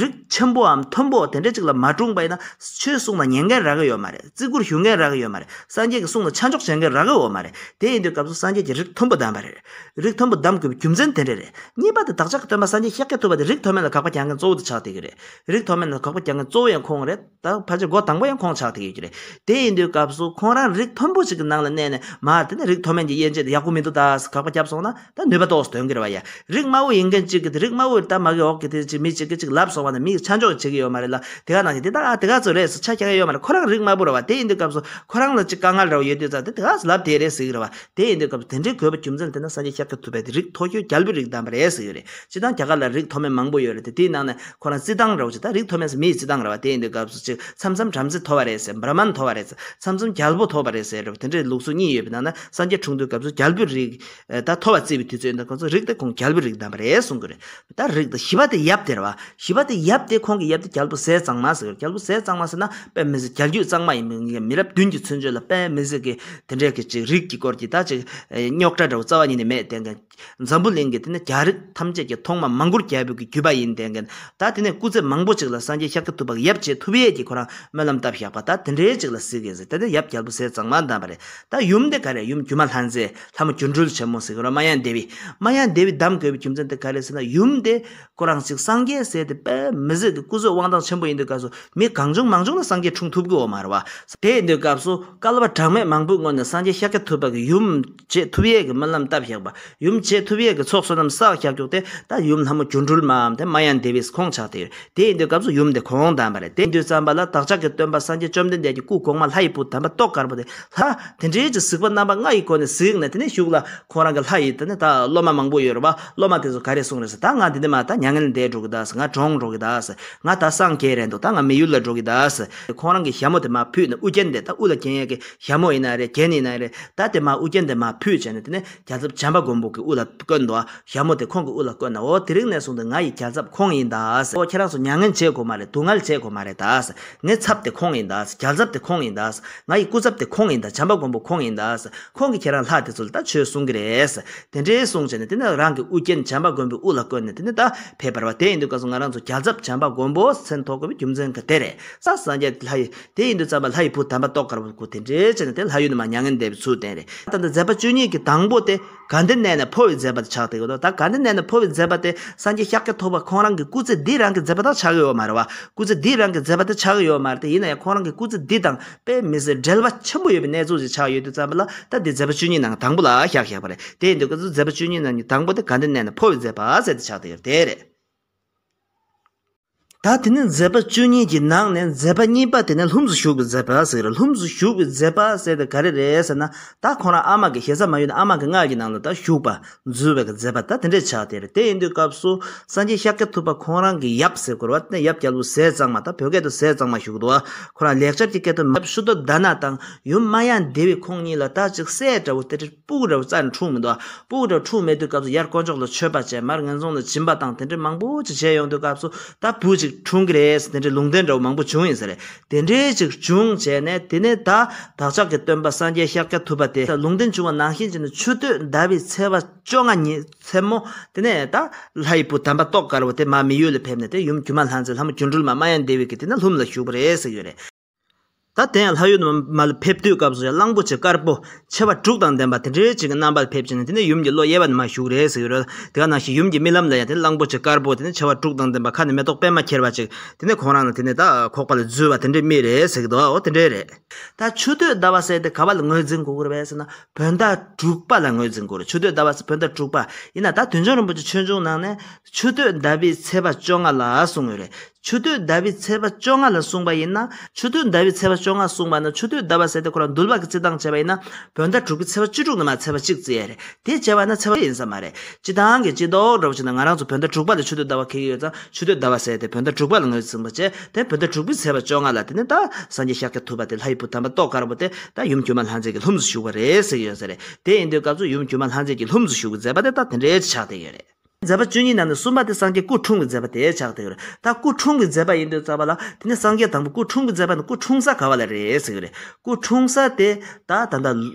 རིགས་ཆེན་པོའམ་མཐོན་པོ་དེ་འདྲ་ཅིག་ལ་མ་འཁྲུངས་པ་ཡིན་ན་ཆོས་གསུང་ལ་ཉན་མཁན་རག་གི་ཡོད་མ་རེད། བརྩི་བཀུར་ཞུ་མཁན་རག་གི་ཡོད་མ་རེད། སངས་རྒྱས་ཀྱི་གསུང་ལ་ཆ་འཇོག་བྱེད་མཁན་རག་གི་ཡོད་མ་རེད། དེ་ཡིན་དུས་སྐབས་སུ་སངས་རྒྱས་ཀྱིས་རིགས་མཐོན་པོ་བདམས་པ་རེད། རིགས་མཐོན་པོ་བདམས་དགོས་པའི་རྒྱུ་མཚན་དེ་འདྲ་རེད། གཉིས་པ་དེ་བདག་ཅག་གི་སྟོན་པ་སངས་རྒྱས་ཤཱཀྱ་ཐུབ་པ་དེ་རིགས་མཐོ་དམན་ལ་དགག་པ་རྒྱག་མཁན་གཙོ་བོ་དེ་ཆགས་བསྡད་ཀྱི་རེད། རིགས་མཐོ་དམན་ལ་དགག་པ་རྒྱག་མཁན་གཙོ་བོ་ཡང་ཁོང་རེད། ད་ཕལ་ཆེར་འགོ་དང་པོ་ཡང་ཁོང་ཆགས་བསྡད་ཀྱི་རེད། དེ་ཡིན་དུས་སྐབས་སུ་ཁོང་རང་རིགས་མཐོན་པོ་ཞིག་གི་ནང་ལ་གནས་ནས་མར་དེ་ནས་རིགས་མཐོ་དམན་གྱི་དབྱེ་འབྱེད་དེ་ཡག་པོ་མི་འདུག་ད་ཟེར་དགག་པ་བརྒྱབ་སོང་ན་ད་ནུས་པ་ཏོག་ཙམ་ཐོན་གྱི་རེད་བ་ཡ། རིགས་དམའ་བོ་ཡིན་མཁན་གཅིག་གིས་དེ་རིགས་དམའ་བོ་ད་མ་གི་འོག་གི་དེ་ཅིག་མི་གཅིག་གིས་ཅིག་ལབ་སོང་བ་ན་མིས་ཆ་འཇོག་བྱེད་ཀྱི་ཡོད་མ་རེད་ལ། དེ་ག་ནང་བཞིན་དེ་ད་ཨ་དེ་ག་ཚོད་རེད་ཟེར་ཆ་རྒྱག་ཡ་ཡོད་མ་རེད། ཁོ་རང་རིགས་དམའ་བོ་རེད་བ། དེ་ཡིན་དུས་སྐབས་སུ་ཁོ་རང་ལ་ཅིག་དཀའ་ངལ་འདྲ་བོ་ཡོད་དུས་ཙང་དེ་དེ་ག་ལབ་དེ་རེད་ཟེར་གྱི་རེད་བ། དེ་ཡིན་དུས་སྐབས་སུ་དེ་འདྲའི་དགོས་པ་རྒྱུ་མཚན་དེ་ན་སངས་རྒྱས་ཤཱཀྱ་ཐུབ་པས་དེ་རིགས་མཐོ་ཤོས་རྒྱལ་པོའི་རིགས་བདམས་པ་རེད་ཟེར་གྱི་རེད། སྤྱིར་བཏང་རྒྱ་གར་ལ་རིགས་མཐོ་དམན་མང་པོ་ཡོད་རེད་དེ། དེའི་ནང་ནས་ཁོ་རང་རྩིས་སྟངས་འདྲ་བོ་ཅིག་ད་རིགས་མཐོ་དམན་ཟེར་མིའི་རྩིས་སྟངས་རེད་བ། དེ་ཡིན་དུས་སྐབས་སུ་ཅིག་མཚམས་མཚམས་བྲམ་ཟེ་མཐོ་བ་རེད་ཟེར། བྷྲ་མན་མཐོ་བ་རེད་ཟེར། མཚམས་མཚམས་རྒྱལ་པོ་མཐོ་བ་རེད་ཟེར་རེད་བ། དེ་འདྲའི་ལུགས་སྲོལ་གཉིས་ཡོད་པའི་ནང་ན་སངས་རྒྱས་འཁྲུངས་དུས་སྐབས་སུ་རྒྱལ་པོའི་རིགས་ད་མཐོ་བ་བརྩིས་པའི་དུས་ཚོད་ཡིན་དུས་ཁོང་ཚོ་རིགས་དེ་ཁོང་རྒྱལ་པོའི་རིགས་བདམས་པ་རེད་གསུང་གི་རེད། ད་རིགས་དང་བཞི་པ་དེ་ཡབ་དེ་རེད་བ། བཞི་པ་དེ་ཡབ་དེ་ཁོང་གི་ཡབ་དེ་རྒྱལ་པོ་ཟས་གཙང་མ་ཟེར། རྒྱལ་པོ་ཟས་གཙང་མ་ཟེར་ན་དཔེ་མི་སྲིད་རྒྱལ་རྒྱུད་གཙང་མ་ཡིན་མི་མི་རབས་བདུན་གྱི་ཚུན་ཆོད་ལ་དཔེ་མི་སྲིད་ཀྱི་དེ་འདྲའི་གི་ཅིག་རིགས་ཀྱི་སྐོར་གྱི་ད་ཅིག་རྙོག་དྲ་འདྲ་བོ་རྩ་བ་ཉིད་ནས་མེད། དེ་འཛམ་བུ་གླིང་གི་དེ་ནི་རྒྱལ་རིགས་ཐམས་ཅད་ཀྱི་ཐོག་མ་མང་པོར་རྒྱལ་པོ་གི་རྒྱུད་པ་ཡིན། དེ་ད་དེ་ནས་སྐུ་ཚེ་མང་པོ་ཅིག་ལ་སངས་རྒྱས་ཤཱཀྱ་ཐུབ་པ་གི་ཡབ་བྱེད་ཐུབ་ཡས་ཀྱི་ཁོ་རང་སྨོན་ལམ་བཏབ་བཞག་པ་ད་དེ་འདྲའི་ཅིག་ལ་གཟིགས་ཀྱི་ཟེར། དེ་ནས་ཡབ་རྒྱལ་པོ་ཟས་གཙང་མ་བདམས་པ་རེད། ད་ཡུམ་དེ་ག་རེ། ཡུམ་སྒྱུ་མ་ལྷ་མཛེས་ལྷ་མོ་སྒྱུ་འཕྲུལ་ཆེན་མོ་ཟེར་གི་རེད། མ་ཡ་དེ་བི་བདམས་དགོས་པའི་རྒྱུ་མཚན་དེ་ག་རེ་ཟེར་ན། ཡུམ་དེ་ཁོ་རང་ཅིག་སངས་རྒྱས་ཟེར་དེ་དཔེ་མི་སྲིད་ཀྱི་སྐུ་ཚེ་དབང་ཐང་ཆེན་པོ་ཡིན་དུས་སྐབས་སུ་མི་གང་བྱུང་མང་བྱུང་ལ་སངས་རྒྱས་འཁྲུངས་ཐུབ་ཀྱི་ཡོད་མ་རེད་བ། དེ་ཡིན་དུས་སྐབས་སུ་བསྐལ་པ་གྲངས་མེད་མང་པོའི་སྔོན་ནས་སངས་རྒྱས་ཤཱཀྱ་ཐུབ་པ་གི་ཡུམ་བྱེད་ཐུབ་ཡས་ཀྱི་སྨོན་ལམ་བཏབ་བཞག་པ། ཡུམ་བྱེད་ཐུབ་ཡས་ཀྱི་ཚོགས་བསོད་ནམས་བསགས་བཞག་རྒྱུ་དེ་ད་ཡུམ་ལྷ་མོ་སྒྱུ་འཕྲུལ་མའམ་དེ་མ་ཡ་དེ་བི་ཁོང་ཆགས་ཏེ་ཡོད། དེ་ཡིན་དུས་སྐབས་སུ་ཡུམ་དེ་ཁོང་བདམས་པ་རེད། དེ་ཡིན་དུས་ཙམ་པ་ལ་བདག་ཅག་གི་སྟོན་པ་སངས་རྒྱས་བཅོམ་ལྡན་འདས་ཀྱི་སྐུ་གོང་མ་ལྷ་ཡི་བུ་དམ་པ་ཏོག་དཀར་པོ་དེ་ལྷ་དེ་འདྲའི་ཅིག་གཟིགས་པ་རྣམ་པ་ལྔ་ཡི་སྒོ་ནས་གཟིགས་ནས། དེ་ནས་གཞུག་ལ་ཁོང་རང་གི་ལྷ་ཡི་དེ་ནས་ད་སློབ་མ་མང་པོ་ཡོད་རེད་བ། སློབ་མ་དེ་ཚོ་ག་རེ་གསུངས་རེད་ཟེར། ད་ང་འདི་ནས་མར་ད་མྱ་ངན་ལས་འདས་འགྲོ་གི་ད་ཟེར། ང་གྲོངས་འགྲོ་གི་ད་ཟེར། ང་ད་སངས་རྒྱས་རན་འདུག་ད་ང་མི་ཡུལ་ལ་འགྲོ་གི་ད་ཟེར། ཁོང་རང་གི་ཞྭ་མོ་དེ་མར་ཕུད་ནས་དབུ་རྒྱན་དེ་ད་དབུ་ལ་གྱོན་ཡས་ཀྱི་ཞྭ་མོ་ཡིན་ན་རེད། རྒྱན་ཡིན་ན་རེད། ད་དེ་མར་དབུ་རྒྱན་དེ་མར་ཕུད་བྱས་ནས་དེ་ནས་རྒྱལ་ཚབ་བྱམས་པ་མགོན་པོ་གི་དབུ་ལ་བསྐོན་འདུག་ཞྭ་མོ་དེ་ཁོང་གི་དབུ་ལ་བསྐོན་ནས། འོ་དེ་རིང་ནས་བཟུང་སྟེ་ང་ཡི་རྒྱལ་ཚབ་ཁོང་ཡིན་ད་ཟེར། འོ་ཁྱེད་རང་ཚོ་མྱ་ངན་བྱེད་དགོས་མ་རེད། སྡུག་བསྔལ་བྱེད་དགོས་མ་རེད་ད་ཟེར། ངའི་ཚབ་དེ་ཁོང་ཡིན་ད་ཟེར། རྒྱལ་ཚབ་དེ་ཁོང་ཡིན་ད་ཟེར། ང་ཡི་སྐུ་ཚབ་དེ་ཁོང་ཡིན་ད། བྱམས་པ་མགོན་པོ་ཁོང་ཡིན་ད་ཟེར། ཁོང་གིས་ཁྱེད་རང་ལྷ་དེ་ཚོ་ལ་ད་ཆོས་གསུང་གི་རེད་ཟེར། དེ་འདྲའི་གསུངས་བྱས་ནས་དེ་ནས་རང་གི་དབུ་རྒྱན་བྱམས་པ་མགོན་པོའི་དབུ་ལ་བསྐོན་ནས་དེ་ནས་ད་ཕེབས་པ་རེད་བ། དེ་ཡིན་དུས་སྐབས་སུ་ང་རང་ཚོ་རྒྱལ་ཚབ་བྱམས་པ་མགོན་པོ་མཚན་ཐོགས་དགོས་པའི་རྒྱུ་མཚན་ག་དེ་རེད། ས་སངས་རྒྱས་ལྷ་ཡི་དེ་ཡིན་དུས་ཙམ་པ་ལྷ་ཡི་བུ་དམ་པ་ཏོག་དཀར་པོ་སྐུ་དེ་འདྲའི་བྱས་ནས་དེ་ལྷ་ཡུལ་ནས་མར་མྱ་ངན་འདས་པའི་ཚུལ་བསྟན་རེད། ད་ལྟ་མཛད་པ་བཅུ་གཉིས་ཀྱི་དང་པོ་དེ་དགའ་ལྡན་གནས་ནས་འཕོ་བའི་མཛད་པ་དེ་ཆགས་བསྡད་ཡོད་དོ། ད་དགའ་ལྡན་གནས་ནས་འཕོ་བའི་མཛད་པ་དེ་སངས་རྒྱས་ཤཱཀྱ་ཐུབ་པ་ཁོང་རང་གི་སྐུ་ཚེ་འདི་རང་གི་མཛད་པ་དང་ཆགས་ཀྱི་ཡོད་མ་རེད་བ། སྐུ་ཚེ་འདི་རང་གི་མཛད་པ་དེ་ཆགས་ཀྱི་ཡོད་མ་རེད། དེ་ཡིན་ན་ཡང་ཁོང་རང་གི་སྐུ་ཚེ་འདི་དང་དཔེ་མི་སྲིད་འབྲེལ་བ་ཆེན་པོ་ཡོད་པའི་གནས་ཚུལ་ཞིག་ཆགས་ཡོད་དུས་ཙམ་པ་ལ་ད་འདི་མཛད་པ་བཅུ་གཉིས་ནང་དང་པོ་ལ་བཞག་བཞག་པ་རེད། དེ་ཡིན་དུས་སྐབས་སུ་མཛད་པ་བཅུ་གཉིས་ནང་གི་དང་པོ་དེ་དགའ་ལྡན་གནས་ནས་འཕོ་བའི་མཛད་པ་ཟེར་ཏེ་ཆགས་བསྡད་ཡོད་དེ་རེད། ད་དེ་ནས་མཛད་པ་བཅུ་གཉིས་ཀྱི་ནང་ནས་མཛད་པ་གཉིས་པ་དེ་ནས་ལྷུམས་སུ་ཞུགས་པའི་མཛད་པ་ཟེར། ལྷུམས་སུ་ཞུགས་པའི་མཛད་པ་ཟེར་དེ་ག་རེ་རེད་ཟེར་ན། ད་ཁོང་རང་ཨ་མ་གི་ཞེ་ས་མ་ཡོད་ན་ཨ་མ་གི་མངལ་གྱི་ནང་ལ་ད་ཞུགས་པ་འཛུལ་བའི་གི་མཛད་པ་ད་དེ་འདྲས་ཆགས་དེ་རེད། དེ་ཡིན་དུས་སྐབས་སུ་སངས་རྒྱས་ཤཱཀྱ་ཐུབ་པ་ཁོང་རང་གི་ཡབ་ཟེར་དགོས་རེད་བ། དེ་ནས་ཡབ་རྒྱལ་པོ་ཟས་གཙང་མ། ད་བོད་སྐད་དུ་ཟས་གཙང་མ་ཞུ་གི་འདུག་བ། ཁོ་རང་ལེགས་སྦྱར་གྱི་སྐད་དུ་ཡབ་ཤུ་ཏོ་ད་ན་དང་ཡུམ་མ་ཡ་དེ་བི་ཁོང་གཉིས་ལ་ད་ཅིག་སྲས་འདྲ་བོ་དེ་འདྲ་སྤུ་གུ་འདྲ་བོ་རྩ་ནས་འཁྲུངས་མི་འདུག་སྤུ་གུ་འདྲ་བོ་འཁྲུངས་མེད་དུས་སྐབས་སུ་ཡར་དཀོན་མཆོག་ལ་མཆོད་པ་བྱས། མར་ངན་སོང་ལ་སྦྱིན་པ་དང་དེ་འདྲ་མང་པོ་ཅིག་བྱས་ཡོང་དུས་སྐབས་སུ་ད་བུ་ཅིག་འཁྲུངས་ཀྱི་རེད་ཟེར་དེ་འདྲའི་ལུང་བསྟན་འདྲ་བོ་མང་པོ་བྱུང་ཡིན་ས་རེད། དེ་འདྲའི་ཅིག་བྱུང་བྱས་ནས་དེ་ནས་ད་བདག་ཅག་གི་སྟོན་པ་སངས་རྒྱས་ཤཱཀྱ་ཐུབ་པ་དེ་ལུང་བསྟན་བྱུང་བ་ནང་བཞིན་བྱས་ནས་ཆུ་སྟོད་ཟླ་བའི་ཚེས་པ་བཅོ་ལྔ་ཉིན་མཚན་མོ་དེ་ནས་ད་ལྷ་ཡི་བུ་དམ་པ་ཏོག་དཀར་པོ་དེ་མར་མི་ཡུལ་ལ་ཕེབས་ནས་དེ་ཡུམ་སྒྱུ་མ་ལྷ་མཛེས་ལྷ་མོ་སྒྱུ་འཕྲུལ་མ་མ་ཡ་དེ་བི་གི་དེ་ནས་ལྷུམས་ལ་ཞུགས་པ་རེད་ཟེར་གྱི་ཡོད་རེད། ད་དེ་ཡང་ལྷ་ཡུལ་མ་ལ་ཕེབས་དུས་སྐབས་སུ་ཡང་གླང་པོ་ཆེ་དཀར་པོ་མཆེ་བ་དྲུག་དང་ལྡན་པ་དེ་འདྲའི་ཅིག་གི་རྣམ་པར་ཕེབས་ཀྱིན་དེ་ནས་ཡུམ་གྱི་བློ་གཡས་པ་ནས་མར་ཞུགས་རེད་ཟེར་གྱི་རེད། དེ་ག་ནང་བཞིན་ཡུམ་གྱི་རྨི་ལམ་ལ་ཡང་དེ་གླང་པོ་ཆེ་དཀར་པོ་དེ་ནས་མཆེ་བ་དྲུག་དང་ལྡན་པ་ཁ་ནས་མེ་ཏོག་པད་མ་ཁྱེར་བ་ཅིག་དེ་ནས་ཁོང་རང་ལ་དེ་ནས་ད་ཁོག་པ་ལ་འཛུལ་བ་དེ་འདྲའི་རྨིས་རེད་ཟེར་གྱི་འདུག་འོ་དེ་འདྲའི་རེད། ད་ཆུ་སྟོད་ཟླ་བ་ཟེར་དེ་ག་བ་ལ་ངོས་འཛིན་དགོས་ཀྱི་རེད་ཟེར་ན་བོད་ཟླ་དྲུག་པ་ལ་ངོས་འཛིན་དགོས་རེད། ཆུ་སྟོད་ཟླ་བ་ཟེར་བོད་ཟླ་དྲུག་པ་ཡིན་ན་ད་དོན་གཅོད་རིན་པོ་ཆེ་ཆོས་འབྱུང་ནང་ནས་ཆུ་སྟོད་ཟླ་བའི་ཚེས་པ་བཅོ་ལྔ་ལ་གསུངས་ཡོད་རེད། ཆུ་སྟོད་ཟླ་བའི་ཚེས་པ་བཅོ་ལྔ་ལ་གསུངས་པ་ཡིན་ན། ཆུ་སྟོད་ཟླ་བའི་ཚེས་པ་བཅོ་ལྔ་གསུངས་པ་ན། ཆུ་སྟོད་ཟླ་བ་ཟེར་དེ་ཁོ་རང་འདུལ་བ་གི་བརྩི་སྟངས་བྱས་པ་ཡིན་ན། བོད་ཟླ་དྲུག་པའི་ཚེས་པ་བཅུ་དྲུག་ནས་མར་ཚེས་པ་གཅིག་བརྩི་ཡས་རེད། དེ་བྱས་པ་ན་ཚེས་པ་ཡིན་ས་མ་རེད། སྤྱི་བཏང་གི་སྤྱི་ལྡོག་འདྲ་བོ་བྱས་ན། ང་རང་ཚོ་བོད་ཟླ་དྲུག་པ་ལ་ཆུ་སྟོད་ཟླ་བ་འཁེལ་གྱི་ཡོད་ཙང་། ཆུ་སྟོད་ཟླ་བ་ཟེར་དེ་བོད་ཟླ་དྲུག་པ་ལ་ངོས་འཛིན་པ་བྱས། དེ་བོད་ཟླ་དྲུག་པའི་ཚེས་པ་བཅོ་ལྔ་ལ། དེ་ནས་ད་སངས་རྒྱས་ཤཱཀྱ་ཐུབ་པ་དེ་ལྷ་ཡི་བུ་དམ་པ་ཏོག་དཀར་པོ་དེ་ད་ཡུམ་སྒྱུ་མ་ལྷ་མཛེས་ཀྱི་ལྷུམས་སུ་ཞུགས་པ་རེད་ཟེར་གྱི་ཡོད་ས་རེད། དེ་ཡིན་དུས་སྐབས་སུ་ཡུམ་སྒྱུ་མ་ལྷ་མཛེས་ཀྱི་ལྷུམས་སུ་ཞུགས་པའི་མཛད་པ་དེ་ད་དེ་འདྲའི་ཆགས་བསྡད་ཡོད་རེད། མཛད་པ་བཅུ་གཉིས་ནང་ནས་གསུམ་པ་དེ་སངས་རྒྱས་སྐུ་འཁྲུངས་པའི་མཛད་པ་དེ་ཆགས་བསྡད་ཡོད་རེད། ད་སྐུ་འཁྲུངས་པའི་མཛད་པ་ཡིན་དུས་ཙམ་པ་ལ། དེ་ནས་སངས་རྒྱས་དང་པོ་སྐུ་འཁྲུངས་པའི་མཛད་པ་ནི་སྐུ་འཁྲུངས་ས་ག་བ་ལ་རེད་ཟེར་གྱི་རེད། སྐུ་འཁྲུངས་ས་དེ་ད་ད་ལྟ་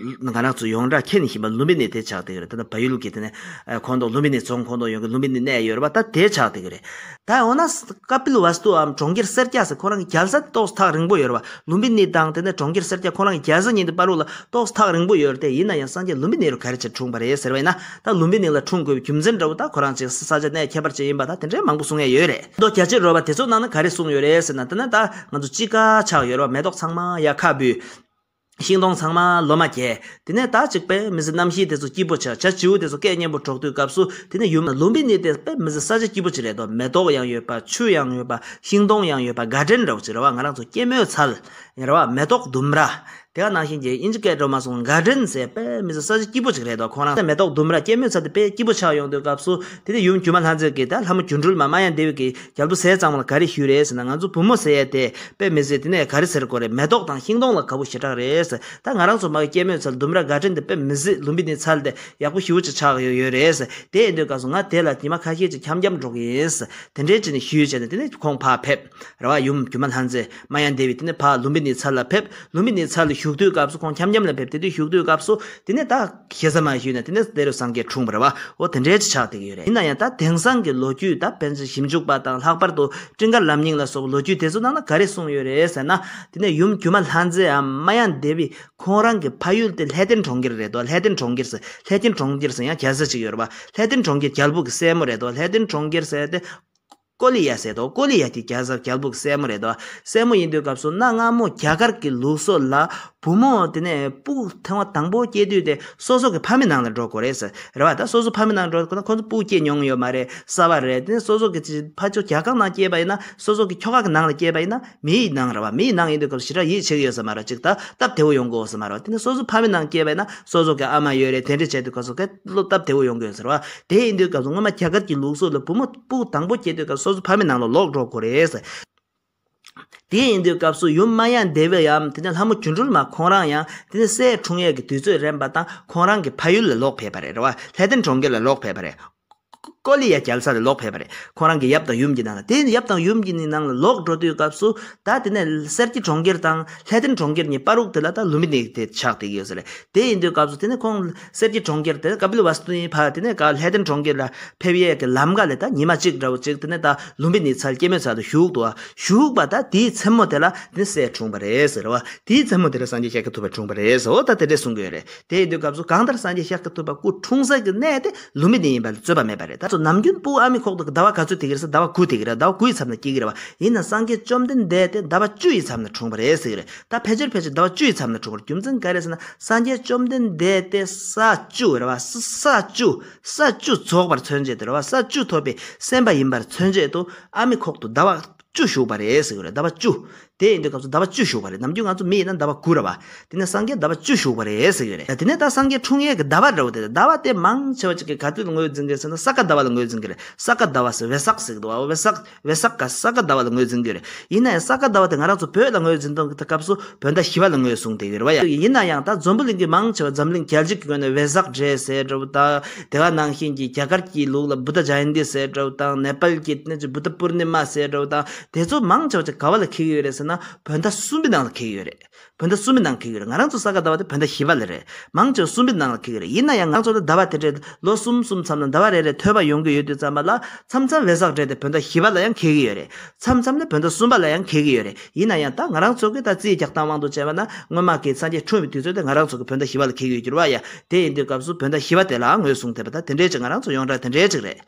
ང་རང་ཚོ་ཡོངས་གྲགས་མཁྱེན་བཞིན་པ་ལུམྦི་ནི་དེ་ཆགས་བསྡད་ཡོད་རེད། ད་ལྟ་བལ་ཡུལ་གྱི་དེ་ནས་ཁོངས་གཏོགས། ལུམྦི་ནི་རྫོང་ཁོངས་གཏོགས་ཡོང་གི་ལུམྦི་ནི་གནས་ཡོད་རེད་པ། ད་དེ་ཆགས་བསྡད་ཀྱི་རེད། ད་འོ་ན་ཀ་པིལ་ཝ་སྟུའམ་གྲོང་ཁྱེར་སེར་སྐྱ་ཟེར་ཁོ་རང་གི་རྒྱལ་ས་དེ་ཏོག་ཙམ་ཐག་རིང་པོ་ཡོད་རེད་པ། ལུམྦི་ནི་དང་དེ་ནས་གྲོང་ཁྱེར་སེར་སྐྱ་ཁོ་རང་གི་རྒྱལ་ས་གཉིས་དེ་བར་དུ་ལ་ཏོག་ཙམ་ཐག་རིང་པོ་ཡོད་རེད། དེ་ཡིན་ན་ཡང་སངས་རྒྱས་ལུམྦི་ནི་རུ་ག་རེ་བྱས་འཁྲུངས་པ་རེད་ཟེར་བ་ཡིན་ན། ད་ལུམྦི་ནི་ལ་འཁྲུངས་དགོས་པའི་རྒྱུ་མཚན་འདྲ་བོ་ད་ཁོ་རང་ཅིག་ས་ཆ་གནས་ཁྱད་པར་ཅན་ཡིན་པ་ད་དེ་འདྲའི་མང་པོ་གསུང་ཡ་ཡོད་རེད། མདོ་རྒྱ་ཆེར་རོལ་པ་དེ་ཚོ་ནང་ན་ག་རེ་གསུངས་ཡོད་རེད་ཟེར་ན། དེ་ནས་ད་ང་ཚོ་དཔྱིད་ཀ་ཆགས་ཡོད་རེད་པ། མེ་ཏོག་ཚང་མ་ཡར་ཁ་འབུས། ཤིང་སྡོང་ཚང་མ་ལོ་མ་རྒྱས། དེ་ནས་ད་ཅིག་དཔེ་མི་སྲིད་གནམ་གཤིས་དེ་ཚོ་སྐྱིད་པོ་ཆགས། བྱ་བྱིའུ་དེ་ཚོ་སྐད་སྙན་པོ་སྒྲོག་དུས་སྐབས་སུ། དེ་ནས་ཡུམ་ལུམྦི་ནི་དེ་དཔེ་མི་སྲིད་ས་ཆ་སྐྱིད་པོ་ཅིག་རེད་དོ། མེ་ཏོག་ཡང་ཡོད་པ། ཆུ་ཡང་ཡོད་པ། ཤིང་སྡོང་ཡང་ཡོད་པ། གར་ཌེན་འདྲ་བོ་ཅིག་རེད་པ། ང་རང་ཚོ་སྐྱེད་མོས་ཚལ་རེད་པ། མེ་ཏོག་ལྡུམ་ར། དེ་ག་ནང་བཞིན་གྱི་དབྱིན་ཇི་སྐད་འགྲོ་མ་སོང་། གར་ཌེན་ཟེར་དཔེ་མི་སྲིད་ས་ཆ་སྐྱིད་པོ་ཅིག་རེད་དོ། ཁོང་རང་མེ་ཏོག་ལྡུམ་ར་སྐྱེད་མོས་ཚལ་དེ་དཔེ་སྐྱིད་པོ་ཆགས་ཡོང་དུས་སྐབས་སུ། དེ་ནས་ཡུམ་སྒྱུ་མ་ལྷ་མཛེས་ཀྱིས་ད་ལྷ་མོ་སྒྱུ་འཕྲུལ་མ་མ་ཡ་དེ་བི་གི་རྒྱལ་པོ་ཟས་གཙང་མ་ལ་ག་རེ་ཞུས་རེད་ཟེར་ན། ང་ཚོ་བུ་མོ་ཟེར་ཡ་དེ་དཔེ་མི་སྲིད་དེ་ནས་ག་རེ་ཟེར་དགོས་རེད། མེ་ཏོག་དང་ཤིང་སྡོང་ལ་དགའ་པོ་ཞེ་དྲག་རེད་ཟེར། ད་ང་རང་ཚོ་མ་གི་སྐྱེད་མོས་ཚལ་ལྡུམ་ར་གར་ཌེན་དེ་དཔེ་མི་སྲིད། ལུམྦི་ནི་ཚལ་དེ་ཡག་པོ་ཞེ་པོ་ཅིག་ཆགས་ཡོད་ཡོད་རེད་ཟེར། དེ་ཡིན་དུས་སྐབས་སུ་ང་དེ་ལ་ཉི་མ་ཁ་ཤས་ཅིག་འཁྱམ་འཁྱམ་འགྲོ་གི་ཡིན་ཟེར། དེ་འདྲའི་ཅིག་ནས་ཞུས་བྱས་ནས། དེ་ནས་ཁོང་ཕར་ཕེབས་རེད་པ། ཡུམ་སྒྱུ་མ་ལྷ་མཛེས་མ་ཡ་དེ་བི་དེ་ནས་ཕར་ལུམྦི་ནི་ཚལ་ལ་ཕེབས། ལུམྦི་ནི་ཚལ་ལ་བཞུགས་དུས་སྐབས་སུ། ཁོང་འཁྱམ་འཁྱམ་ལ་ཕེབས། དེ་དུས་བཞུགས་དུས་སྐབས་སུ་དེ་ནས་ད་ཞེ་ས་མ་ཞུས་ནས། དེ་ནས་དེ་རུ་སངས་རྒྱས་འཁྲུངས་པ་རེད་པ། འོ་དེ་འདྲའི་ཅིག་ཆགས་བསྡད་ཀྱི་ཡོད་རེད། ཡིན་ན་ཡང་ད་དེང་སང་གི་ལོ་རྒྱུས་ད་དཔེར་ན་ཞིབ་འཇུག་པ་དང་། ལྷག་པར་དུ་སྤྲིན་དཀར་ལམ་རྙིང་ལ་སོགས་པ་ལོ་རྒྱུས་དེ་ཚོ་ནང་ན་ག་རེ་གསུངས་ཡོད་རེད་ཟེར་ན། དེ་ནས་ཡུམ་སྒྱུ་མ་ལྷ་མཛེས་འམ་མ་ཡ་དེ་བི་ཁོང་རང་གི་ཕ་ཡུལ་དེ་ལྷས་ལྡན་གྲོང་ཁྱེར་རེད་དོ། ལྷས་ལྡན་གྲོང་ཁྱེར་ཟེར། ལྷས་ལྡན་གྲོང་ཁྱེར་ཟེར་ཡང་རྒྱལ་ས་ཅིག་ཡོད་རེད་པ། ལྷས་ལྡན་གྲོང་ཁྱེར་རྒྱལ་པོ་གི་སྲས་མོ་རེད་དོ། ལྷས་ལྡན་གྲོང་ཁྱེར་ཟེར་དེ་ཀོ་ལི་ཡ་ཟེར་དོ། ཀོ་ལི་ཡ་དེ་རྒྱལ་ས་རྒྱལ་པོ་གི་སྲས་མོ་རེད་དོ། སྲས་མོ་ཡིན་དུས་སྐབས་སུ་གནའ་སྔ་མོ་རྒྱ་གར་གྱི་ལུགས་སྲོལ་ལ་བུ་མོ་དེ་ནས་སྤུ་གུ་ཐེངས་མ་དང་པོ་སྐྱེས་དུས་དེ་སོ་སོ་གི་ཕ་མའི་ནང་ལ་འགྲོ་དགོས་རེད་ཟེར་རེད་པ། ད་སོ་སོ་ཕ་མའི་ནང་འགྲོ་དགོས་ན་ཁོ་ཚོ་སྤུ་གུ་སྐྱེས་མྱོང་ཡོད་མ་རེད། གསར་པ་རེད། དེ་ནས་སོ་སོ་གི་ཕ་ཕྱོགས་རྒྱ་གར་ནང་སྐྱེས་པ་ཡིན་ན། སོ་སོ་གི་ཁྱོ་ག་གི་ནང་ལ་སྐྱེས་པ་ཡིན་ན། མི་ཡི་ནང་རེད་པ། མི་ཡི་ནང་ཡིན་དུས་སྐབས་སུ་ཞེ་དྲག་ཡིད་ཆེས་ཀྱི་ཡོད་ས་མ་རེད། ཅིག་ད་སྟབས་བདེ་བོ་ཡོང་གི་ཡོད་ས་མ་རེད་པ། དེ་ནས་སོ་སོ་ཕ་མའི་ནང་སྐྱེས་པ་ཡིན་ན། སོ་སོ་གི་ཨ་མ་ཡོད་རེད། དེ་འདྲ་བྱས་དུས་སྐབས་སུ་ག་བློ་སྟབས་བདེ་བོ་ཡོང་གི་ཡོད་ས་རེད་པ། དེ་ཡིན་དུས་སྐབས་སུ་སྔོན་མ་རྒྱ་གར་གྱི་ལུགས་སྲོལ་ལ་བུ་མོ་སྤུ་གུ་དང་པོ་སྐྱེས་དུས་སྐབས་སུ་སོ་སོ་ཕ་མའི་ནང་ལ་ལོག་འགྲོ་དགོས་རེད་ཟེར། དེ་ཡིན་དུས་སྐབས་སུ་ཡུམ་མ་ཡ་དེ་བི་འམ་དེ་ནས་ལྷ་མོ་སྒྱུ་འཕྲུལ་མ་ཁོང་རང་ཡང་དེ་ནས་སྲས་འཁྲུངས་ཡས་ཀྱི་དུས་ཚོད་རན་པ་དང་། ཁོང་རང་གི་ཕ་ཡུལ་ལ་ལོག་ཕེབས་པ་རེད་རེད་པ། ལྷས་ལྡན་གྲོང་ཁྱེར་ལ་ལོག་ཕེབས་པ་རེད། ཀོ་ལི་ཡ་རྒྱལ་ས་ལ་ལོག་ཕེབས་པ་རེད། ཁོང་རང་གི་ཡབ་དང་ཡུམ་གྱི་ནང་ལ། དེ་ཡབ་དང་ཡུམ་གྱི་ནང་ལ་ལོག་འགྲོ་དུས་སྐབས་སུ། ད་དེ་ནས་སེར་སྐྱའི་གྲོང་ཁྱེར་དང་ལྷས་ལྡན་གྲོང་ཁྱེར་གཉིས་བར་དུ་དེ་ལ་ད་ལུམྦི་ནི་དེ་ཆགས་བསྡད་ཀྱི་ཡོད་ས་རེད། དེ་ཡིན་དུས་སྐབས་སུ་དེ་ནས་ཁོང་སེར་སྐྱའི་གྲོང་ཁྱེར་དེ་ཀ་པིལ་ཝ་སྟུ་ནས་ཕར་དེ་ནས་ག་ལྷས་ལྡན་གྲོང་ཁྱེར་ལ་ཕེབས་ཡས་ཀྱི་ལམ་ཁ་ལ་ད་ཉི་མ་གཅིག་འདྲ་བོ་ཅིག་དེ་ནས་ད་ལུམྦི་ནི་ཚལ་སྐྱེད་མོས་ཚལ་དུ་བཞུགས་འདུག་པ། བཞུགས་པ་ད་དེའི་མཚན་མོ་དེ་ལ་དེ་ནས་སྲས་འཁྲུངས་པ་རེད་ཟེར་བ། དེའི་མཚན་མོ་དེ་ལ་སངས་རྒྱས་ཤཱཀྱ་ཐུབ་པ་འཁྲུངས་པ་རེད་ཟེར། འོ་ད་དེ་འདྲས་གསུང་གི་ཡོད་རེད། དེ་ཡིན་དུས་སྐབས་སུ་གང་ལྟར་སངས་རྒྱས་ཤཱཀྱ་ཐུབ་པ་སྐུ་འཁྲུངས་ས་གི་གནས་དེ་ལུམྦི་ནི་ཡིན་པ་ལ་རྩོད་པ་མེད་པ་རེད། ད་ཚོ་ནམ་རྒྱུན་སྤུ་གུ་ཨ་མའི་ཁོག་ཏུ་ཟླ་བ་ག་ཚོད་བསྡད་ཀྱི་རེད་ཟེར། ཟླ་བ་དགུ་བསྡད་ཀྱི་རེད། ཟླ་བ་དགུའི་མཚམས་ལ་སྐྱེ་གི་རེད་པ། ཡིན་ན་སངས་རྒྱས་བཅོམ་ལྡན་འདས་དེ་ཟླ་བ་བཅུ་ཡི་མཚམས་ལ་འཁྲུངས་པ་རེད་ཟེར་གྱི་རེད། ད་ཕལ་ཆེར་ཕལ་ཆེར་ཟླ་བ་བཅུ་ཡི་མཚམས་ལ་འཁྲུངས་པ་རེད། རྒྱུ་མཚན་ག་རེ་ཟེར་ན། སངས་རྒྱས་བཅོམ་ལྡན་འདས་དེ་ས་བཅུ་རེད་པ། ས་ས་བཅུ། ས་བཅུ་རྫོགས་པར་མཚོན་བྱེད་དུ་རེད་པ། ས་བཅུ་ཐོབ་པའི་སེམས་དཔའ་ཡིན་པར་མཚོན་བྱེད་དུ་ཨ་མའི་ཁོག་ཏུ་ཟླ་བ་བཅུ་བཞུགས་པ་རེད་ཟེར་གྱི་རེད། ཟླ་བ་བཅུ། དེ་ཡིན་དུས་སྐབས་སུ་ཟླ་བ་བཅུ་བཞུགས་པ་རེད། ནམ་རྒྱུན་ང་ཚོ་མི་ཡིན་ན་ཟླ་བ་དགུ་རེད་པ། དེ་ནས་སངས་རྒྱས་ཟླ་བ་བཅུ་བཞུགས་པ་རེད་ཟེར་གྱི་རེད། དེ་ནས་ད་སངས་རྒྱས་འཁྲུངས་ཡས་ཀྱི་ཟླ་བ་འདྲ་བོ་དེ་རེད། ཟླ་བ་དེ་མང་ཆེ་བ་ཅིག་གིས་ག་དུས་ལ་ངོས་འཛིན་གྱི་རེད་ཟེར་ན། ས་ག་ཟླ་བ་ལ་ངོས་འཛིན་གྱི་རེད། ས་ག་ཟླ་བ་ཟེར། ཝེ་སག་ཟེར་གྱི་འདུག་པ། ཝེ་སག་ཝེ་སག་ག་ས་ག་ཟླ་བ་ལ་ངོས་འཛིན་གྱི་རེད། ཡིན་ན་ཡང་ས་ག་ཟླ་བ་དེ་ང་རང་ཚོ་བོད་ལ་ངོས་འཛིན་སྟངས་ཀྱི་སྐབས་སུ་བོད་ཟླ་བཞི་པ་ལ་ངོས་བཟུང་བསྡད་ཡོད་རེད་པ། ཡ། ཡིན་ན་ཡང་ད་འཛམ་བུ་གླིང་གི་མང་ཆེ་བ་འཛམ་གླིང་རྒྱལ་སྤྱི་གི་ངོས་ནས་ཝེ་སག་འདྲ་ཟེར་འདྲ་བོ་དང་། དེ་ག་ནང་བཞིན་གྱི་རྒྱ་གར་གྱི་ལུགས་ལ་བུདྡྷ་ཇ་ཡན་ཏི་ཟེར་འདྲ་བོ་དང་། ནེ་པཱལ་གྱི་ནི་བུདྡྷ་པུར་ནི་མ་ཟེར་འདྲ་བོ་དང་། དེ་ཚོ་མང་ཆེ་བ་ཅིག་ག་བ་ལ་འཁེལ་གྱི་ཡོད་རེད་ཟེར་ན། བོད་ཟླ་གསུམ་པའི་ནང་ལ་འཁེལ་གྱི་ཡོད་རེད། བོད་ཟླ་གསུམ་པའི་ནང་འཁེལ་གྱི་ཡོད་རེད། ང་རང་ཚོ་ས་ག་ཟླ་བ་དེ་བོད་ཟླ་བཞི་པ་ལ་རེད། མང་ཆེ་བ་གསུམ་པའི་ནང་ལ་འཁེལ་གྱི་རེད། ཡིན་ན་ཡང་ང་ཚོ་ལ་ཟླ་བ་དེ་འདྲའི་ལོ་གསུམ་གསུམ་མཚམས་ལ་ཟླ་བ་རེ་རེ་ཐོལ་པ་ཡོང་གི་ཡོད་དུས་ཙམ་པ་ལ། མཚམས་མཚམས་ཝེ་སག་འདྲ་དེ་བོད་ཟླ་བཞི་པ་ལ་ཡང་འཁེལ་གྱི་ཡོད་རེད། མཚམས་མཚམས་ནི་བོད་ཟླ་གསུམ་པ་ལ་ཡང་འཁེལ་གྱི་ཡོད་རེད། ཡིན་ན་ཡང་ད་ང་རང་ཚོ་གི་ད་རྩིས་རྒྱག་སྟངས་དབང་དུ་བྱས་པ་ན། སྔོན་མ་གི་སངས་རྒྱས་འཁྲུངས་པའི་དུས་ཚོད་དེ་ང་རང་ཚོ་གི་བོད་ཟླ་བཞི་པ་ལ་འཁེལ་གྱི་ཡོད་རྒྱུ་རེད་པ། ཡ། དེ་ཡིན་དུས་སྐབས་སུ་བོད་ཟླ་བཞི་པ་དེ་ལའང་ངོས་བཟུང་བསྡད་པ། ད་དེ་འདྲའི་ཅིག་ང་རང་ཚོ་ཡོངས་གྲགས་དེ་འདྲའི་ཅིག་རེད།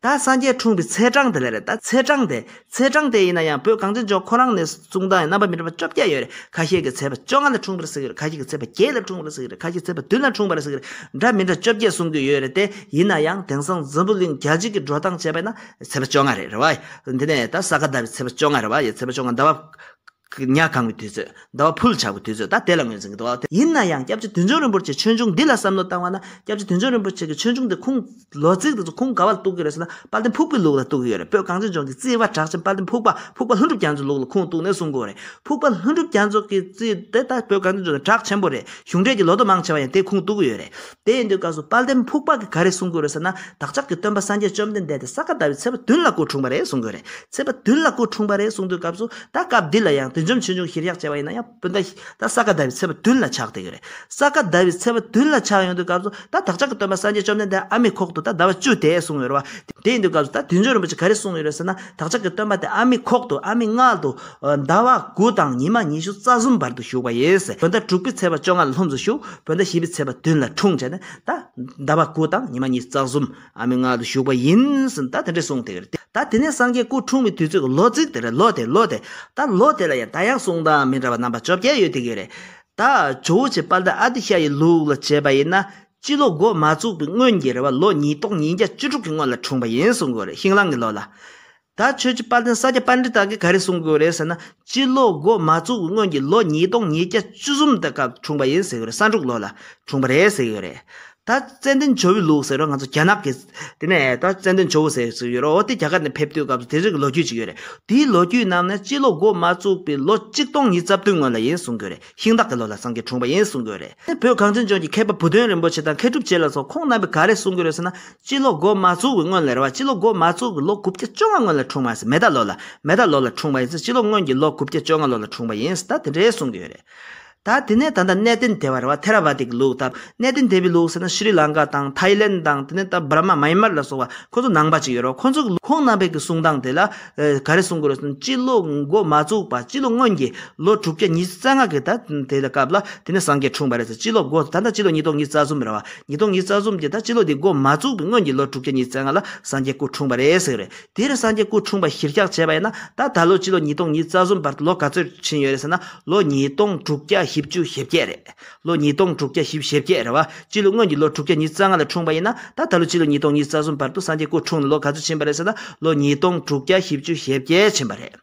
ད་སངས་རྒྱས་འཁྲུངས་པའི་ཚེས་གྲངས་དེ་ལ་རེད། ད་ཚེས་གྲངས་དེ་ཚེས་གྲངས་དེ་ཡིན་ན་ཡང་བོད་གངས་ཅན་ལྗོངས་ཁོ་རང་ནས་གསུང་སྟངས་ཡང་རྣམ་པ་མི་འདྲ་བ་བཅོ་བརྒྱད་ཡོད་རེད། ཁ་ཤས་ཀྱིས་ཚེས་པ་བཅོ་ལྔ་ལ་འཁྲུངས་པ་རེད་ཟེར་གྱི་ཡོད་རེད། ཁ་ཤས་ཀྱིས་ཚེས་པ་བརྒྱད་ལ་འཁྲུངས་པ་རེད་ཟེར་གྱི་ཡོད་རེད། ཁ་ཤས་ཀྱིས་ཚེས་པ་བདུན་ལ་འཁྲུངས་པ་རེད་ཟེར་གྱི་རེད། འདྲ་མི་འདྲ་བཅོ་བརྒྱད་གསུང་གི་ཡོད་རེད། དེ་ཡིན་ན་ཡང་དེང་སང་འཛམ་བུ་གླིང་རྒྱལ་སྤྱི་གི་འགྲོ་སྟངས་བྱས་པ་ཡིན་ན་ཚེས་པ་བཅོ་ལྔ་རེད། རེད་བ། དེ་ནས་ད་ས་ག་ཟླ་བའི་ཚེས་པ་བཅོ་ལྔ་རེད་བ། ཡ་ཚེས་པ་བཅོ་ལྔ་ཟླ་བ་ཉ་གང་བའི་དུས་ཚོད། ཟླ་བ་ཕུལ་ཆགས་པའི་དུས་ཚོད་ད་དེ་ལ་ངོས་འཛིན་གྱི་འདུག་བ། དེ་ཡིན་ན་ཡང་སྐྱབས་རྗེ་བདུད་འཇོམས་རིན་པོ་ཆེའི་ཆོས་འབྱུང་འདི་ལ་བསམ་བློ་བཏང་བ་ན། སྐྱབས་རྗེ་བདུད་འཇོམས་རིན་པོ་ཆེ་གི་ཆོས་འབྱུང་འདི་ཁུངས་ལོ་ཚིགས་དེ་ཚོ་ཁུངས་ག་བ་ལ་གཏུག་གི་རེད་ཟེར་ན། དཔལ་ལྡན་ཕུག་པའི་ལུགས་ལ་གཏུག་གི་ཡོད་རེད། བོད་གངས་ཅན་ལྗོངས་ཀྱི་རྩིས་པ་གྲགས་ཆེན་དཔལ་ལྡན་ཕུག་པ། ཕུག་པ་ལྷུན་གྲུབ་རྒྱ་མཚོའི་ལུགས་ལ་ཁུངས་གཏུག་ནས་གསུང་གི་ཡོད་རེད། ཕུག་པ་ལྷུན་གྲུབ་རྒྱ་མཚོ་གི་རྩིས་དེ་ད་བོད་གངས་ཅན་ལྗོངས་ནས་གྲགས་ཆེན་པོ་རེད། གཞུང་འབྲེལ་གྱི་ལོ་ཐོ་མང་ཆེ་བ་ཡང་དེ་ཁུངས་གཏུག་གི་ཡོད་རེད། དེ་ཡིན་དུས་སྐབས་སུ་དཔལ་ལྡན་ཕུག་པ་གིས་ག་རེ་གསུང་གི་ཡོད་རེད་ཟེར་ན། བདག་ཅག་གི་སྟོན་པ་སངས་རྒྱས་བཅོམ་ལྡན་འདས་དེ་ས་ག་ཟླ་བའི་ཚེས་པ་བདུན་ལ་སྐུ་འཁྲུངས་པ་རེད་གསུང་གི་ཡོད་རེད། ཚེས་པ་བདུན་ལ་སྐུ་འཁྲུངས་པ་རེད་གསུང་དུས་སྐབས་སུ་ད་སྐབས་འདི་ལ་ཡང་བདུད་འཇོམས་ཆོས་འབྱུང་གཞིར་བཞག་བྱས་པ་ཡིན་ན་ཡང་སྤུན་ཟླ་ད་ས་ག་ཟླ་བའི་ཚེས་པ་བདུན་ལ་ཆགས་བསྡད་ཀྱི་རེད། ས་ག་ཟླ་བའི་ཚེས་པ་བདུན་ལ་ཆགས་ཡོང་དུས་སྐབས་སུ་ད་བདག་ཅག་གི་སྟོན་པ་སངས་རྒྱས་བཅོམ་ལྡན་འདས་ཨ་མའི་ཁོག་ཏུ་ད་ཟླ་བ་བཅུ་དེ་གསུངས་ཡོད་རེད་བ། དེ་ཡིན་དུས་སྐབས་སུ་ད་བདུད་འཇོམས་རིན་པོ་ཆེ་ག་རེ་གསུངས་ཡོད་རེད་ཟེར་ན། བདག་ཅག་གི་སྟོན་པ་དེ་ཨ་མའི་ཁོག་ཏུ་ཨ་མའི་མངལ་དུ་ཟླ་བ་དགུ་དང་ཉི་མ་ཉི་ཤུ་རྩ་གསུམ་བར་དུ་བཞུགས་པ་ཡིན། བོད་ཟླ་དྲུག་པའི་ཚེས་པ་བཅོ་ལྔ་ལ་ལྷུམས་སུ་ཞུགས། བོད་ཟླ་བཞི་པའི་ཚེས་པ་བདུན་ལ་འཁྲུངས་བྱས་ནས་ད་ཟླ་བ་དགུ་དང་ཉི་མ་ཉི་ཤུ་རྩ་གསུམ་ཨ་མའི་མངལ་དུ་བཞུགས་པ་ཡིན་ཟེར་ད་དེ་འདྲས་གསུངས་བསྡད་ཀྱི་རེད། ད་དེ་ནས་སངས་རྒྱས་སྐུ་འཁྲུངས་པའི་དུས་ཚོད་ཀྱི་ལོ་ཚིགས་དེ་རེད། ལོ་དེ་ལོ་དེ་ད་ལོ་དེ་ལ་ཡང་ད་ཡང་གསུང་སྟངས་མི་འདྲ་བ་རྣམ་པ་བཅོ་བརྒྱད་ཡོད་བསྡད་ཀྱི་རེད། ད་ཇོ་བོ་རྗེ་དཔལ་ལྡན་ཨ་ཏི་ཤ་ཡི་ལུགས་ལ་བྱས་པ་ཡིན་ན། སྤྱི་ལོ་འགོ་མ་བཙུགས་པའི་སྔོན་གྱི་རེད་བ། ལོ་ཉིས་སྟོང་ཉིས་བརྒྱ་བཅུ་དྲུག་གི་སྔོན་ལ་འཁྲུངས་པ་ཡིན་གསུང་གི་ཡོད་རེད། ཤིང་གླང་གི་ལོ་ལ། ད་ཆོས་རྗེ་དཔལ་ལྡན་ས་སྐྱ་པཎྜི་ཏ་གིས་ག་རེ་གསུང་གི་ཡོད་རེད་ཟེར་ན། སྤྱི་ལོ་འགོ་མ་བཙུགས་པའི་སྔོན་གྱི་ལོ་ཉིས་སྟོང་ཉིས་བརྒྱ་བཅུ་གསུམ་དེ་སྐབས་འཁྲུངས་པ་ཡིན་ཟེར་གི་ཡོད་རེད། ས་འབྲུག་ལོ་ལ་འཁྲུངས་པ་རེད་ཟེར་གི་ཡོད་རེད། ད་ཙན་དན་ཇོ་བོའི་ལུགས་ཟེར་རོ། ང་ཚོ་རྒྱ་ནག་གི་དེ་ནས་ད་ཙན་དན་ཇོ་བོ་ཟེར་ཟེར་ཡོད་རོ། དེ་རྒྱ་གར་ནས་ཕེབས་དུས་སྐབས་སུ་དེ་རིགས་ཀྱི་ལོ་རྒྱུས་ཅིག་ཡོད་རེད། དེའི་ལོ་རྒྱུས་ནང་ནས་སྤྱི་ལོ་འགོ་མ་བཙུགས་པའི་ལོ་གཅིག་སྟོང་ཉིས་རྩ་བདུན་སྔོན་ལ་ཡིན་གསུང་གི་ཡོད་རེད། ཤིང་སྟག་གི་ལོ་ལ་སངས་རྒྱས་འཁྲུངས་པ་ཡིན་གསུང་གི་ཡོད་རེད། བོད་གངས་ཅན་ལྗོངས་ཀྱི་མཁས་པ་བུ་སྟོན་རིན་པོ་ཆེ་དང་མཁས་གྲུབ་རྗེ་ལ་སོགས་ཁོང་རྣམ་པས་ག་རེ་གསུང་གི་ཡོད་རེད་ཟེར་ན། སྤྱི་ལོ་འགོ་མ་བཙུགས་པའི་སྔོན་ལ་རེད་བ། སྤྱི་ལོ་འགོ་མ་བཙུགས་པའི་ལོ་དགུ་བརྒྱ་བཅོ་ལྔ་སྔོན་ལ་འཁྲུངས་པ་ཟེར། མེ་ད་ལོ་ལ། མེ་ད་ལོ་ལ་འཁྲུངས་པ་ཡིན་ཟེར། སྤྱི་ལོ་སྔོན་གྱི་ལོ་དགུ་བརྒྱ་བཅོ་ལྔ་ལོ་ལ་འཁྲུངས་པ་ཡིན་ཟེར། ད་དེ་འདྲའི་གསུང་གི་ཡོད་རེད། ད་དེ་ནས་ད་ལྟ་གནས་བརྟན་སྡེ་བ་རེད་བ། ཐེ་ར་བ་ཏི་གི་ལུགས་དང་། གནས་བརྟན་སྡེ་བའི་ལུགས་ཟེར་ན་ཤྲི་ལང་ཀ་དང་ཐའི་ལེན་དང་། དེ་ནས་ད་འབར་མ་མཱ་ཡན་མར་ལ་སོགས་པ་ཁོ་ཚོ་ནང་པ་ཅིག་ཡོད་རེད་བ། ཁོ་ཚོ་གི་ཁོང་རྣམ་པའི་གི་གསུང་སྟངས་དེ་ལ་ཨ་ག་རེ་གསུང་གི་རེད་ཟེར་ན། སྤྱི་ལོ་འགོ་མ་བཙུགས་པ་སྤྱི་ལོ་སྔོན་གྱི་ལོ་དྲུག་བརྒྱ་ཉི་ཤུ་རྩ་ལྔ་གི་ད་དེ་ལ་སྐབས་ལ་དེ་ནས་སངས་རྒྱས་འཁྲུངས་པ་རེད་ཟེར། སྤྱི་ལོ་འགོ་ད་ལྟ་སྤྱི་ལོ་ཉིས་སྟོང་ཉི་ཤུ་རྩ་གསུམ་རེད་བ། ཉིས་སྟོང་ཉི་ཤུ་རྩ་གསུམ་གྱི་ད་སྤྱི་ལོ་འདི་འགོ་མ་བཙུགས་པའི་སྔོན་གྱི་ལོ་དྲུག་བརྒྱ་ཉི་ཤུ་རྩ་ལྔ་ལ་སངས་རྒྱས་སྐུ་འཁྲུངས་པ་རེད་ཟེར་གི་རེད། དེར་སངས་རྒྱས་སྐུ་འཁྲུངས་པ་གཞིར་བཞག་བྱས་པ་ཡིན་ན། ད་ད་ལོ་སྤྱི་ལོ་ཉིས་སྟོང་ཉི་ཤུ་རྩ་གསུམ་བར་དུ་ལོ་ག་ཚོད་ཕྱིན་ཡོད་རེད་ཟེར་ན། ལོ་ཉིས་སྟོང་དྲུག་བརྒྱ་བཞི་བཅུ་ཞེ་བརྒྱད་རེད། ལོ་ཉིས་སྟོང་དྲུག་བརྒྱ་བཞི་བཅུ་ཞེ་བརྒྱད་རེད་བ། སྤྱི་ལོ་སྔོན་གྱི་ལོ་དྲུག་བརྒྱ་ཉི་ཤུ་རྩ་ལྔ་ལ་འཁྲུངས་པ་ཡིན་ན། ད་ད་ལོ་སྤྱི་ལོ་ཉིས་སྟོང་ཉི་ཤུ་རྩ་གསུམ་བར་དུ་སངས་རྒྱས་སྐུ་འཁྲུངས་ནས་ལོ་ག་ཚོད་ཕྱིན་པ་རེད་ཟེར་ན། ལོ་ཉིས་སྟོང་དྲུག་བརྒྱ་བཞི་བཅུ་ཞེ་བརྒྱད་ཕྱིན་པ་རེད།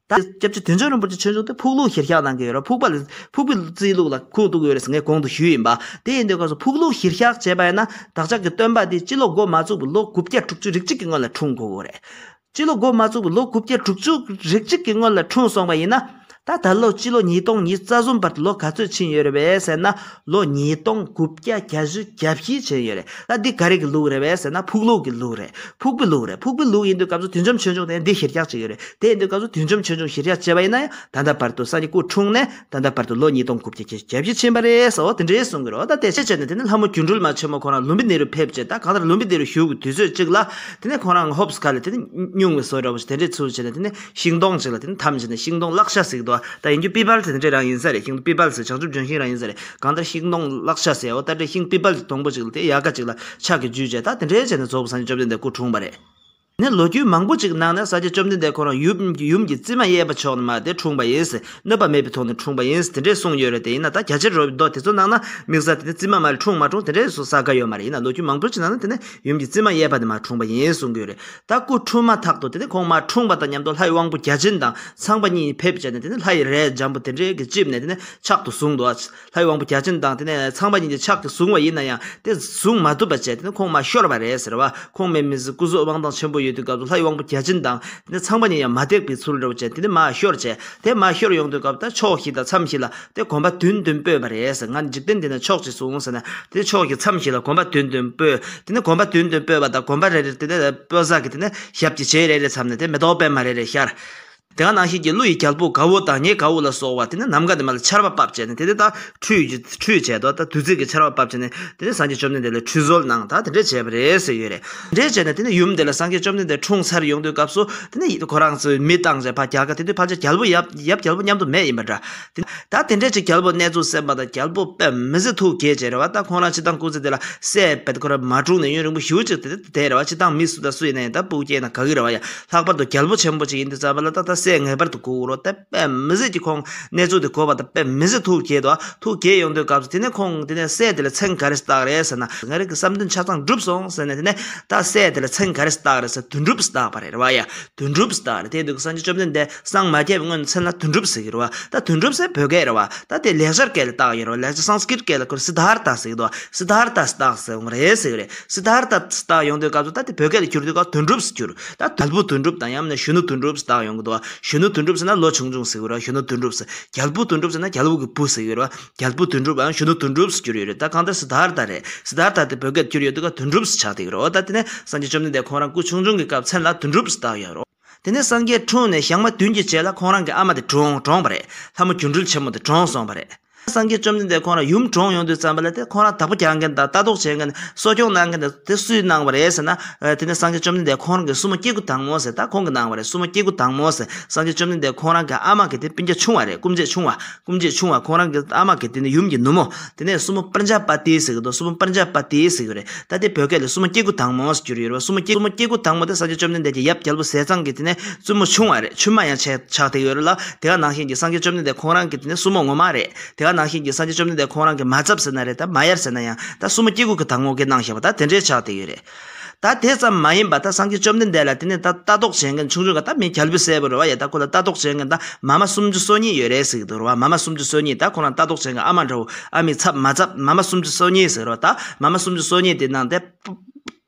ད་སྐྱབས་རྗེ་བདུད་འཇོམས་རིན་པོ་ཆེ་ཆོས་འབྱུང་དེ་ཕུག་ལུགས་གཞིར་བཞག་གནང་གི་ཡོད་རེད། ཕུག་པ་ལ་ཕུག་པའི་རྩིས་ལུགས་ལ་ཁུངས་གཏུགས་ཡོད་རེད་ཟེར་ངས་གོང་དུ་ཞུས་ཡིན་པ། དེ་ཡིན་དུས་སྐབས་སུ་ཕུག་ལུགས་གཞིར་བཞག་བྱས་པ་ཡིན་ན། བདག་ཅག་གི་སྟོན་པ་དེ་སྤྱི་ལོ་འགོ་མ་བཙུགས་པའི་ལོ་དགུ་བརྒྱ་དྲུག་ཅུ་རེ་གཅིག་གི་སྔོན་ལ་འཁྲུངས་དགོས་ཀྱི་ཡོད་རེད། སྤྱི་ལོ་འགོ་མ་བཙུགས་པའི་ལོ་དགུ་བརྒྱ་དྲུག་ཅུ་རེ་གཅིག་གི་སྔོན་ལ་འཁྲུངས་སོང་བ་ཡིན་ན། ད་ད་ལོ་སྤྱི་ལོ་ཉིས་སྟོང་ཉི་ཤུ་རྩ་གསུམ་བར་དུ་ལོ་ག་ཚོད་ཕྱིན་ཡོད་རེད་པས་ཟེར་ན། ལོ་ཉིས་སྟོང་དགུ་བརྒྱ་གྱ་བཞི་གྱ་བཞི་ཕྱིན་ཡོད་རེད། ད་འདི་ག་རེ་གི་ལུགས་རེད་པས་ཟེར་ན། ཕུག་ལུགས་ཀྱི་ལུགས་རེད། ཕུག་པའི་ལུགས་རེད། ཕུག་པའི་ལུགས་ཡིན་དུས་སྐབས་སུ་བདུད་འཇོམས་ཆོས་འབྱུང་དེ་འདི་གཞིར་བཞག་བྱེད་ཀྱི་ཡོད་རེད། དེ་ཡིན་དུས་སྐབས་སུ་བདུད་འཇོམས་ཆོས་འབྱུང་གཞིར་བཞག་བྱས་པ་ཡིན་ན་ཡང་། ད་ལྟ་བར་དུ་སངས་རྒྱས་སྐུ་འཁྲུངས་ནས་ད་ལྟ་བར་དུ་ལོ་ཉིས་སྟོང་དགུ་བརྒྱ་གྱ་བཞི་ཕྱིན་པ་རེད་ཟེར། འོ་དེ་འདྲའི་གསུང་གི་རེད། ད་དེ་བྱས་བྱས་ནས་དེ་ནས་ལྷ་མོ་སྒྱུ་འཕྲུལ་མ་ཆེན་མོ་ཁོ་རང་ལུམ་བི་ནི་རུ་ཕེབས་བྱས། ད་གང་ལྟར་ལུམ་བི་ནི་རུ་བཞུགས་ཀྱི་དུས་ཚོད་གཅིག་ལ། དེ་ནས་ཁོ་རང་ཧོབ་སི་ཁ་ལ་དེ་ནས་སྙུང་བའི་བཟོ་འདྲ་བོ་ཞིག་དེ་འདྲའི་ཚུལ་བྱས་ནས། དེ་ནས་ཤིང་སྡོང་ཅིག་ལ་དེ་ནས་འཐམས་བྱས་ནས། ཤིང་སྡོང་བརླག་ཤ་ཟེར་གྱི་འདུག་ད་ཡིན་རྒྱུ་པི་པལ་དེ་འདྲའི་རང་ཡིན་ས་རེད། ཤིང་སྡོང་པི་པལ་ཟེར། བྱང་ཆུབ་ལྗོན་ཤིང་རང་ཡིན་ས་རེད། གང་ལྟར་ཤིང་སྡོང་བརླག་ཤ་ཟེར། འོ་ད་འདྲའི་ཤིང་པི་པལ་གྱི་སྡོང་པོ་ཅིག་ལ་དེ་ཡལ་ག་ཅིག་ལ་ཕྱག་གིས་འཇུས་བྱས། ད་དེ་འདྲའི་བྱས་ནས་རྫོགས་པ་སངས་རྒྱས་བཅོམ་ལྡན་འདས་སྐུ་འཁྲུངས་པ་རེད། ནས་ལོ་རྒྱུས་མང་པོ་ཅིག་ནང་ནས་སངས་རྒྱས་བཅོམ་ལྡན་འདས་ཁོ་རང་ཡུམ་ཡུམ་གྱི་བཙུན་མ་གཡས་པ་མཆོག་ནས་མར་དེ་འཁྲུངས་པ་ཡིན་ཟེར། གནོད་པ་མེད་པའི་ཐོག་ནས་འཁྲུངས་པ་ཡིན་ཟེར་དེ་འདྲས་གསུངས་ཡོད་རེད། དེ་ཡིན་ན་ད་རྒྱ་ཆེར་རོལ་པའི་མདོ་དེ་ཚོ་ནང་ན་དམིགས་བསལ་དེ་ནས་བཙུན་མ་མར་འཁྲུངས་མ་འཁྲུངས་དེ་འདྲས་སུ་གསལ་ཁ་ཡོད་མ་རེད། ཡིན་ན་ལོ་རྒྱུས་མང་པོ་ཅིག་ནང་ན་དེ་ནས་ཡུམ་གྱི་བཙུན་མ་གཡས་པ་དེ་མར་འཁྲུངས་པ་ཡིན་གསུང་གི་ཡོད་རེད། ད་སྐུ་འཁྲུངས་མ་ཐག་ཏུ་དེ་ནས་ཁོང་མར་འཁྲུངས་པ་དང་མཉམ་དུ་ལྷའི་དབང་པོ་བརྒྱ་བྱིན་དང་ཚངས་པ་གཉིས་ཕེབས་བྱས་ནས། དེ་ནས་ལྷ་ཡི་རས་འཇམ་པོ་དེ་འདྲས་ཀྱིས་བཅིབས་ནས་དེ་ནས་ཕྱག་ཏུ་བཟུང་འདུག་ལྷའི་དབང་པོ་བརྒྱ་བྱིན་དང་དེ་ནས་ཚངས་པ་གཉིས་ཀྱིས་ཕྱག་གིས་བཟུང་བ་ཡིན་ན་ཡང་དེ་བཟུང་མ་ཐུབ་པ་བྱས། དེ་ནས་ཁོང་མར་ཤོར་བ་རེད་ཟེར་བ། ཁོང་མེད་མི་སྲིད་སྐུ་གཟུགས་དབང་ཐང་ཆེན་པོ་ཡོད་དུས་སྐབས་སུ་ལྷའི་དབང་པོ་བརྒྱ་བྱིན་དང་དེ་ནས་ཚངས་པ་གཉིས་ཡང་མ་བཏེག་པའི་ཚུལ་འདྲ་བོ་བྱས། དེ་ནས་མར་ཤོར་བྱས། དེ་མར་ཤོར་ཡོང་དུས་སྐབས་ད་ཕྱོགས་བཞི་དང་མཚམས་བཞི་ལ་དེ་གོམ་པ་བདུན་བདུན་སྤོས་པ་རེད་ཟེར། ང་འཇིག་རྟེན་འདི་ན་ཕྱོགས་གཅིག་བཟུང་ཟེར་ནས། དེ་ཕྱོགས་ཀྱི་མཚམས་བཞི་ལ་གོམ་པ་བདུན་བདུན་སྤོས། དེ་ནས་གོམ་པ་བདུན་བདུན་སྤོས་པ་དང་། གོམ་པ་རེ་རེར་དེ་ནས་སྤོས་ས་གི་དེ་ནས་ཞབས་ཀྱི་རྗེས་རེ་རེ་མཚམས་ནས་དེ་མེ་ཏོག་པད་མ་རེ་རེ་ཤར། དེ་ག་ནང་བཞིན་གྱི་ཀླུ་ཡི་རྒྱལ་པོ་དགའ་བོ་དང་ཉེ་དགའ་བོ་ལ་སོགས་པ་དེ་ནི་ནམ་མཁའ་དེ་མར་ལ་ཆར་པ་བབས་བྱས་ནས་དེ་ནི་ད་ཁྲུས་ཀྱི་ཁྲུས་བྱས་དོ། ད་བདུད་རྩི་གི་ཆར་པ་བབས་བྱས་ནས་དེ་ནི་སངས་རྒྱས་བཅོམ་ལྡན་འདས་ལ་ཁྲུས་གསོལ་གནང་། ད་དེ་འདྲ་བྱས་པ་རེད་ཟེར་ཡོད་རེད། འདྲ་བྱས་ནས་དེ་ནི་ཡུམ་དེ་ལ་སངས་རྒྱས་བཅོམ་ལྡན་འདས་འཁྲུངས་ཚར་ཡོང་དུས་སྐབས་སུ་དེ་ནི་ཁོ་རང་ཚོས་མི་བཏང་བྱས་ཕར་རྒྱ་གར་དེ་དུས་ཕལ་ཆེར་རྒྱལ་པོ་ཡབ་ཡབ་རྒྱལ་པོ་མཉམ་དུ་མེད་ཡིན་པ་འདྲ། དེ་ད་དེ་འདྲས་ཅིག་རྒྱལ་པོ་གནས་ཚུལ་གསན་པ་དང་རྒྱལ་པོ་དཔེ་མི་སྲིད་ཐུགས་དགྱེས་བྱས་རེད་བ། ད་ཁོང་རང་སྤྱིར་བཏང་སྐུ་ཚེ་དེ་ལ་སྲས་དཔེ་ཁོ་རང་མ་འཁྲུངས་ནས་ཡུན་རིང་པོ་ཞེ་པོ་ཅིག་དེ་དེ་རེད་བ། སྤྱིར་བཏང་མི་སུ་དང་སུ་ཡིན་ན་ཡང་ད་སྤུ་གུ་སྐྱེས་ན་དགའ་གི་རེད་བ། ཡ་ལྷག་པར་དུ་རྒྱལ་པོ་ཆེན་པོ་ཅིག་ཡིན་དུས་ཙམ་པ་ལ་ད་ད་སྲས་ངེས་པར་དུ་དགོས་རོ། དཔེ་མི་སྲིད་ཀྱི་ཁོང་གནས་ཚུལ་དེ་གོ་བ་དང་དཔེ་མི་སྲིད་ཐུགས་དགྱེས་དོ། ཐུགས་དགྱེས་ཡོང་དུས་སྐབས་སུ་དེ་ནས་ཁོང་དེ་ནས་སྲས་དེ་ལ་མཚན་ག་རེ་བཏགས་རེད་ཟེར་ན། ང་རང་གི་བསམ་དོན་ཆ་ཚང་འགྲུབ་སོང་ཟེར་ནས་དེ་ནས་ད་སྲས་དེ་ལ་མཚན་ག་རེ་བཏགས་རེད་ཟེར་དོན་གྲུབ་བཏགས་པ་རེད་བ། ཡ། དོན་གྲུབ་ཟེར་བཏགས་རེད། དེ་དུས་སངས་རྒྱས་བཅོམ་ལྡན་འདས་སངས་མ་རྒྱས་པའི་སྔོན་མཚན་ལ་དོན་གྲུབ་ཟེར་གྱི་རེད་བ། ད་དོན་གྲུབ་ཟེར་བོད་སྐད་རེད་བ། ད་དེ་ལེགས་སྦྱར་སྐད་ལ་བཏགས་ཡོད་རེད་བ། ལེགས་སྦྱར་སཾ་སྐྲྀཏ་སྐད་ལ་ཁོ་སིདྡྷཱརྠ་ཟེར་གྱི་འདུག་བ། སིདྡྷཱརྠ་ཟེར་བཏགས་ཟེར་འོང་རེད་ཟེར་གྱི་རེད། སིདྡྷཱརྠ་ཟེར་བཏགས་ཡོང་དུས་སྐབས་སུ་ད་དེ་བོད་སྐད་ལ་བསྒྱུར་དུས་སྐབས་དོན་གྲུབ་ཟེར་གྱི་རེད། ད་རྒྱལ་པོ་དོན་གྲུབ་དང་ཡང་ན་གཞོན་ནུ་དོན་གྲུབ་ཟེར་བཏགས་ཡོང་གི་འདུག་བ། གཞོན་ནུ་དོན་གྲུབ་ཟེར་ན་ལོ་ཆུང་ཆུང་ཟེར་གྱི་རེད་བ། གཞོན་ནུ་དོན་གྲུབ་ཟེར། རྒྱལ་པོ་དོན་གྲུབ་ཟེར་ན་རྒྱལ་པོ་གི་བུ་ཟེར་གྱི་རེད་བ། རྒྱལ་པོ་དོན་གྲུབ་ཨང་གཞོན་ནུ་དོན་གྲུབ་ཟེར་གྱི་ཡོད་རེད། ད་གང་ལྟར་སིདྡྷཱརྠ་རེད། སིདྡྷཱརྠ་དེ་བོད་སྐད་བསྒྱུར་ཡོད་དུས་ཀ་དོན་གྲུབ་ཟེར་ཆགས་བསྡད་ཀྱི་རེད། ད་དེ་ནས་སངས་རྒྱས་བཅོམ་ལྡན་འདས་ཁོང་རང་སྐུ་ཆུང་ཆུང་གི་སྐབས་མཚན་ལ་དོན་གྲུབ་ཟེར་བཏགས་ཡོད་རེད། དེ་ནས་སངས་རྒྱས་འཁྲུངས་ནས་ཞག་མ་བདུན་གྱི་རྗེས་ལ་ཁོང་རང་གི་ཨ་མ་དེ་གྲོངས་གྲོངས་པ་རེད། ལྷ་མོ་སྒྱུ་འཕྲུལ་ཆེན་མོ་དེ་གྲོངས་སོང་བ་རེད། སངས་རྒྱས་བཅོམ་ལྡན་འདས་ཁོང་རང་ཡུམ་གྲོངས་ཡོང་དུས་ཙམ་པ་ལ་དེ་ཁོང་རང་བདག་པོ་རྒྱག་མཁན་དང་ལྟ་རྟོག་བྱེད་མཁན་གསོ་སྐྱོང་གནང་མཁན་དེ་སུས་གནང་བ་རེད་ཟེར་ན། ཨ་དེ་ནས་སངས་རྒྱས་བཅོམ་ལྡན་འདས་ཁོང་རང་གི་སྲུ་མོ་སྐྱེ་དགུ་དང་པོ་ཟེར་ད་ཁོང་གིས་གནང་བ་རེད། སྲུ་མོ་སྐྱེ་དགུ་དང་པོ་ཟེར་སངས་རྒྱས་བཅོམ་ལྡན་འདས་ཁོང་རང་གི་ཨ་མ་གི་དེ་སྤུན་ཀྱག་ཆུང་བ་རེད། སྐུ་མཆེད་ཆུང་བ། སྐུ་མཆེད་ཆུང་བ་ཁོང་རང་གི་ཨ་མ་གི་དེ་ནི་ཡུམ་གྱི་ནུ་མོ། དེ་ནས་སྲུ་མོ་པྲཛྙཱ་པ་ཏི་ཟེར་གི་འདུག་སྲུ་མོ་པྲཛྙཱ་པ་ཏི་ཟེར་གི་རེད། ད་དེ་བོད་སྐད་ལ་སྲུ་མོ་སྐྱེ་དགུ་དང་པོ་ཟེར་གྱི་ཡོད་རེད་བ། སྲུ་མོ་སྐྱེ་སྲུ་མོ་སྐྱེ་དགུ་དང་པོ་དེ་སངས་རྒྱས་བཅོམ་ལྡན་འདས་ཀྱི་ཡབ་རྒྱལ་པོ་ཟས་གཙང་གི་དེ་ནས་བཙུན་མོ་ཆུང་བ་རེད། ཆུང་མ་ཡང་ཆགས་ཆགས་བསྡད་ཡོད་རེད་ལ། དེ་ག་ནང་བཞིན་གྱི་སངས་རྒྱས་བཅོམ་ལྡན་འདས་ཁོང་རང་གི་དེ་ནས་སྲུ་མོ་ངོ་མ་རེད། དེ་ག་ནང་བཞིན་གྱི་སངས་རྒྱས་བཅོམ་ལྡན་འདས་ཁོང་རང་གི་མ་ཚབ་ཟེར་ན་རེད། ད་མ་ཡར་ཟེར་ན་ཡང་ད་སྲུ་མོ་སྐྱེ་དགུ་གི་དང་པོ་གི་གནང་བཞག་པ་ད་དེ་འདྲའི་ཆགས་བསྡད་ཡོད་རེད། ད་དེ་ཙམ་མ་ཡིན་པ་ད་སངས་རྒྱས་བཅོམ་ལྡན་འདས་ལ་དེ་ནས་ད་ལྟ་རྟོག་བྱེད་མཁན་ཆུང་ཆུང་ག་ད་མི་རྒྱལ་པོའི་སྲས་པོ་རེད་བ། ཡ་ད་ཁོ་ལ་ལྟ་རྟོག་བྱེད་མཁན་ད་མ་མ་སུམ་ཅུ་སོ་གཉིས་ཡོད་རེད་ཟེར་གི་འདུག་རེད་བ། མ་མ་སུམ་ཅུ་སོ་གཉིས་ད་ཁོ་རང་ལྟ་རྟོག་བྱེད་མཁན་ཨ་མ་འདྲ་བོ་ཨ་མའི་ཚབ་མ་ཚབ་མ་མ་སུམ་ཅུ་སོ་གཉིས་ཟེར་རོ། ད་མ་མ་སུམ་ཅུ་སོ་གཉིས་དེ་ནང་དེ་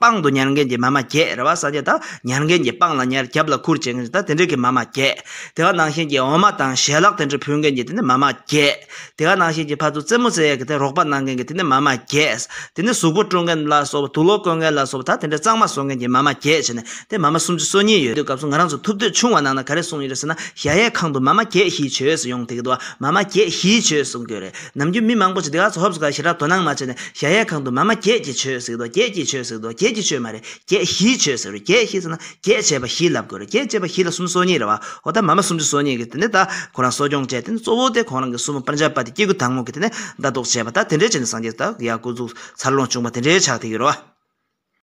པང་དུ་ཉལ་མཁན་གྱི་མ་མ་བརྒྱད་རེད་བ། སངས་རྒྱས་ད་ཉལ་མཁན་གྱི་པང་ལ་ཉལ་རྒྱབ་ལ་ཁུར་བྱེད་མཁན་གྱི་ད་དེ་འདྲས་ཀྱི་མ་མ་བརྒྱད། དེ་ག་ནང་བཞིན་གྱི་འོ་མ་དང་ཞལ་ལག་དེ་འདྲས་ཕུལ་མཁན་གྱི་དེ་ནི་མ་མ་བརྒྱད། དེ་ག་ནང་བཞིན་གྱི་ཕར་ཚུར་རྩེད་མོ་རྩེ་ཡག་གི་དེ་རོགས་པ་གནང་མཁན་གྱི་དེ་ནི་མ་མ་བརྒྱད། དེ་ནི་གཟུགས་པོ་བཀྲུ་མཁན་ལ་སོགས་པ་དུག་ལོག་བསྐོན་མཁན་ལ་སོགས་པ་ད་དེ་འདྲ་གཙང་མ་བཟོ་མཁན་གྱི་མ་མ་བརྒྱད་བྱས་ནས་དེ་མ་མ་སུམ་ཅུ་སོ་གཉིས་ཡོད་དུས་སྐབས་སུ་ང་རང་ཚོ་ཐུབ་བསྟོད་ཆུང་བ་ནང་ན་ག་རེ་གསུངས་ཡོད་རེད་ཟེར་ན། གཞལ་ཡས་ཁང་དུ་མ་མ་བརྒྱད་བཞིའི་མཆོད་ཟེར་ཡོང་བསྡད་ཀྱི་འདུག་མ་མ་བརྒྱད་བཞིའི་མཆོད་གསུང་གི་ཡོད་རེད། ནམ་རྒྱུན་མི་མང་པོ་ཞིག་དེ་ག་ཚོ་ཧོབ་སུ་ག་ཞེ་དྲག་དོ་སྣང་མ་བྱས་ནས་གཞལ་ཡས་ཁང་དུ་མ་མ་བརྒྱད་ཀྱི་མཆོད་ཟེར་གྱི་འདུག་བརྒྱད་ཀྱི་མཆོད་ཟེར་གྱི་འདུག་བརྒྱད་ཀྱི་མཆོད་མ་རེད། བརྒྱད་བཞིའི་མཆོད་ཟེར་རེད། བརྒྱད་བཞི་ཟེར་ན་བརྒྱད་བྱས་པ་བཞི་ལབ་དགོས་རེད། བརྒྱད་བྱས་པ་བཞི་ལ་སུམ་ཅུ་སོ་གཉིས་རེད་བ། འོ་ད་མ་མ་སུམ་ཅུ་སོ་གཉིས་ཀྱི་དེ་ནི་ད་ཁོ་རང་གསོ་སྐྱོང་བྱས་དེ་ནི་གཙོ་བོ་དེ་ཁོ་རང་གི་སྲུ་མོ་པྲཛྙཱ་པ་ཏི་སྐྱེ་དགུ་དང་པོ་གི་དེ་ནི་ལྟ་རྟོག་བྱས་པ་ད་དེ་འདྲས་བྱས་ནས་སངས་རྒྱས་ད་ཡར་སྐུ་གཟུགས་འཚར་ལོངས་བྱུང་བ་དེ་འདྲས་ཆགས་བསྡད་ཀྱི་རེད་བ།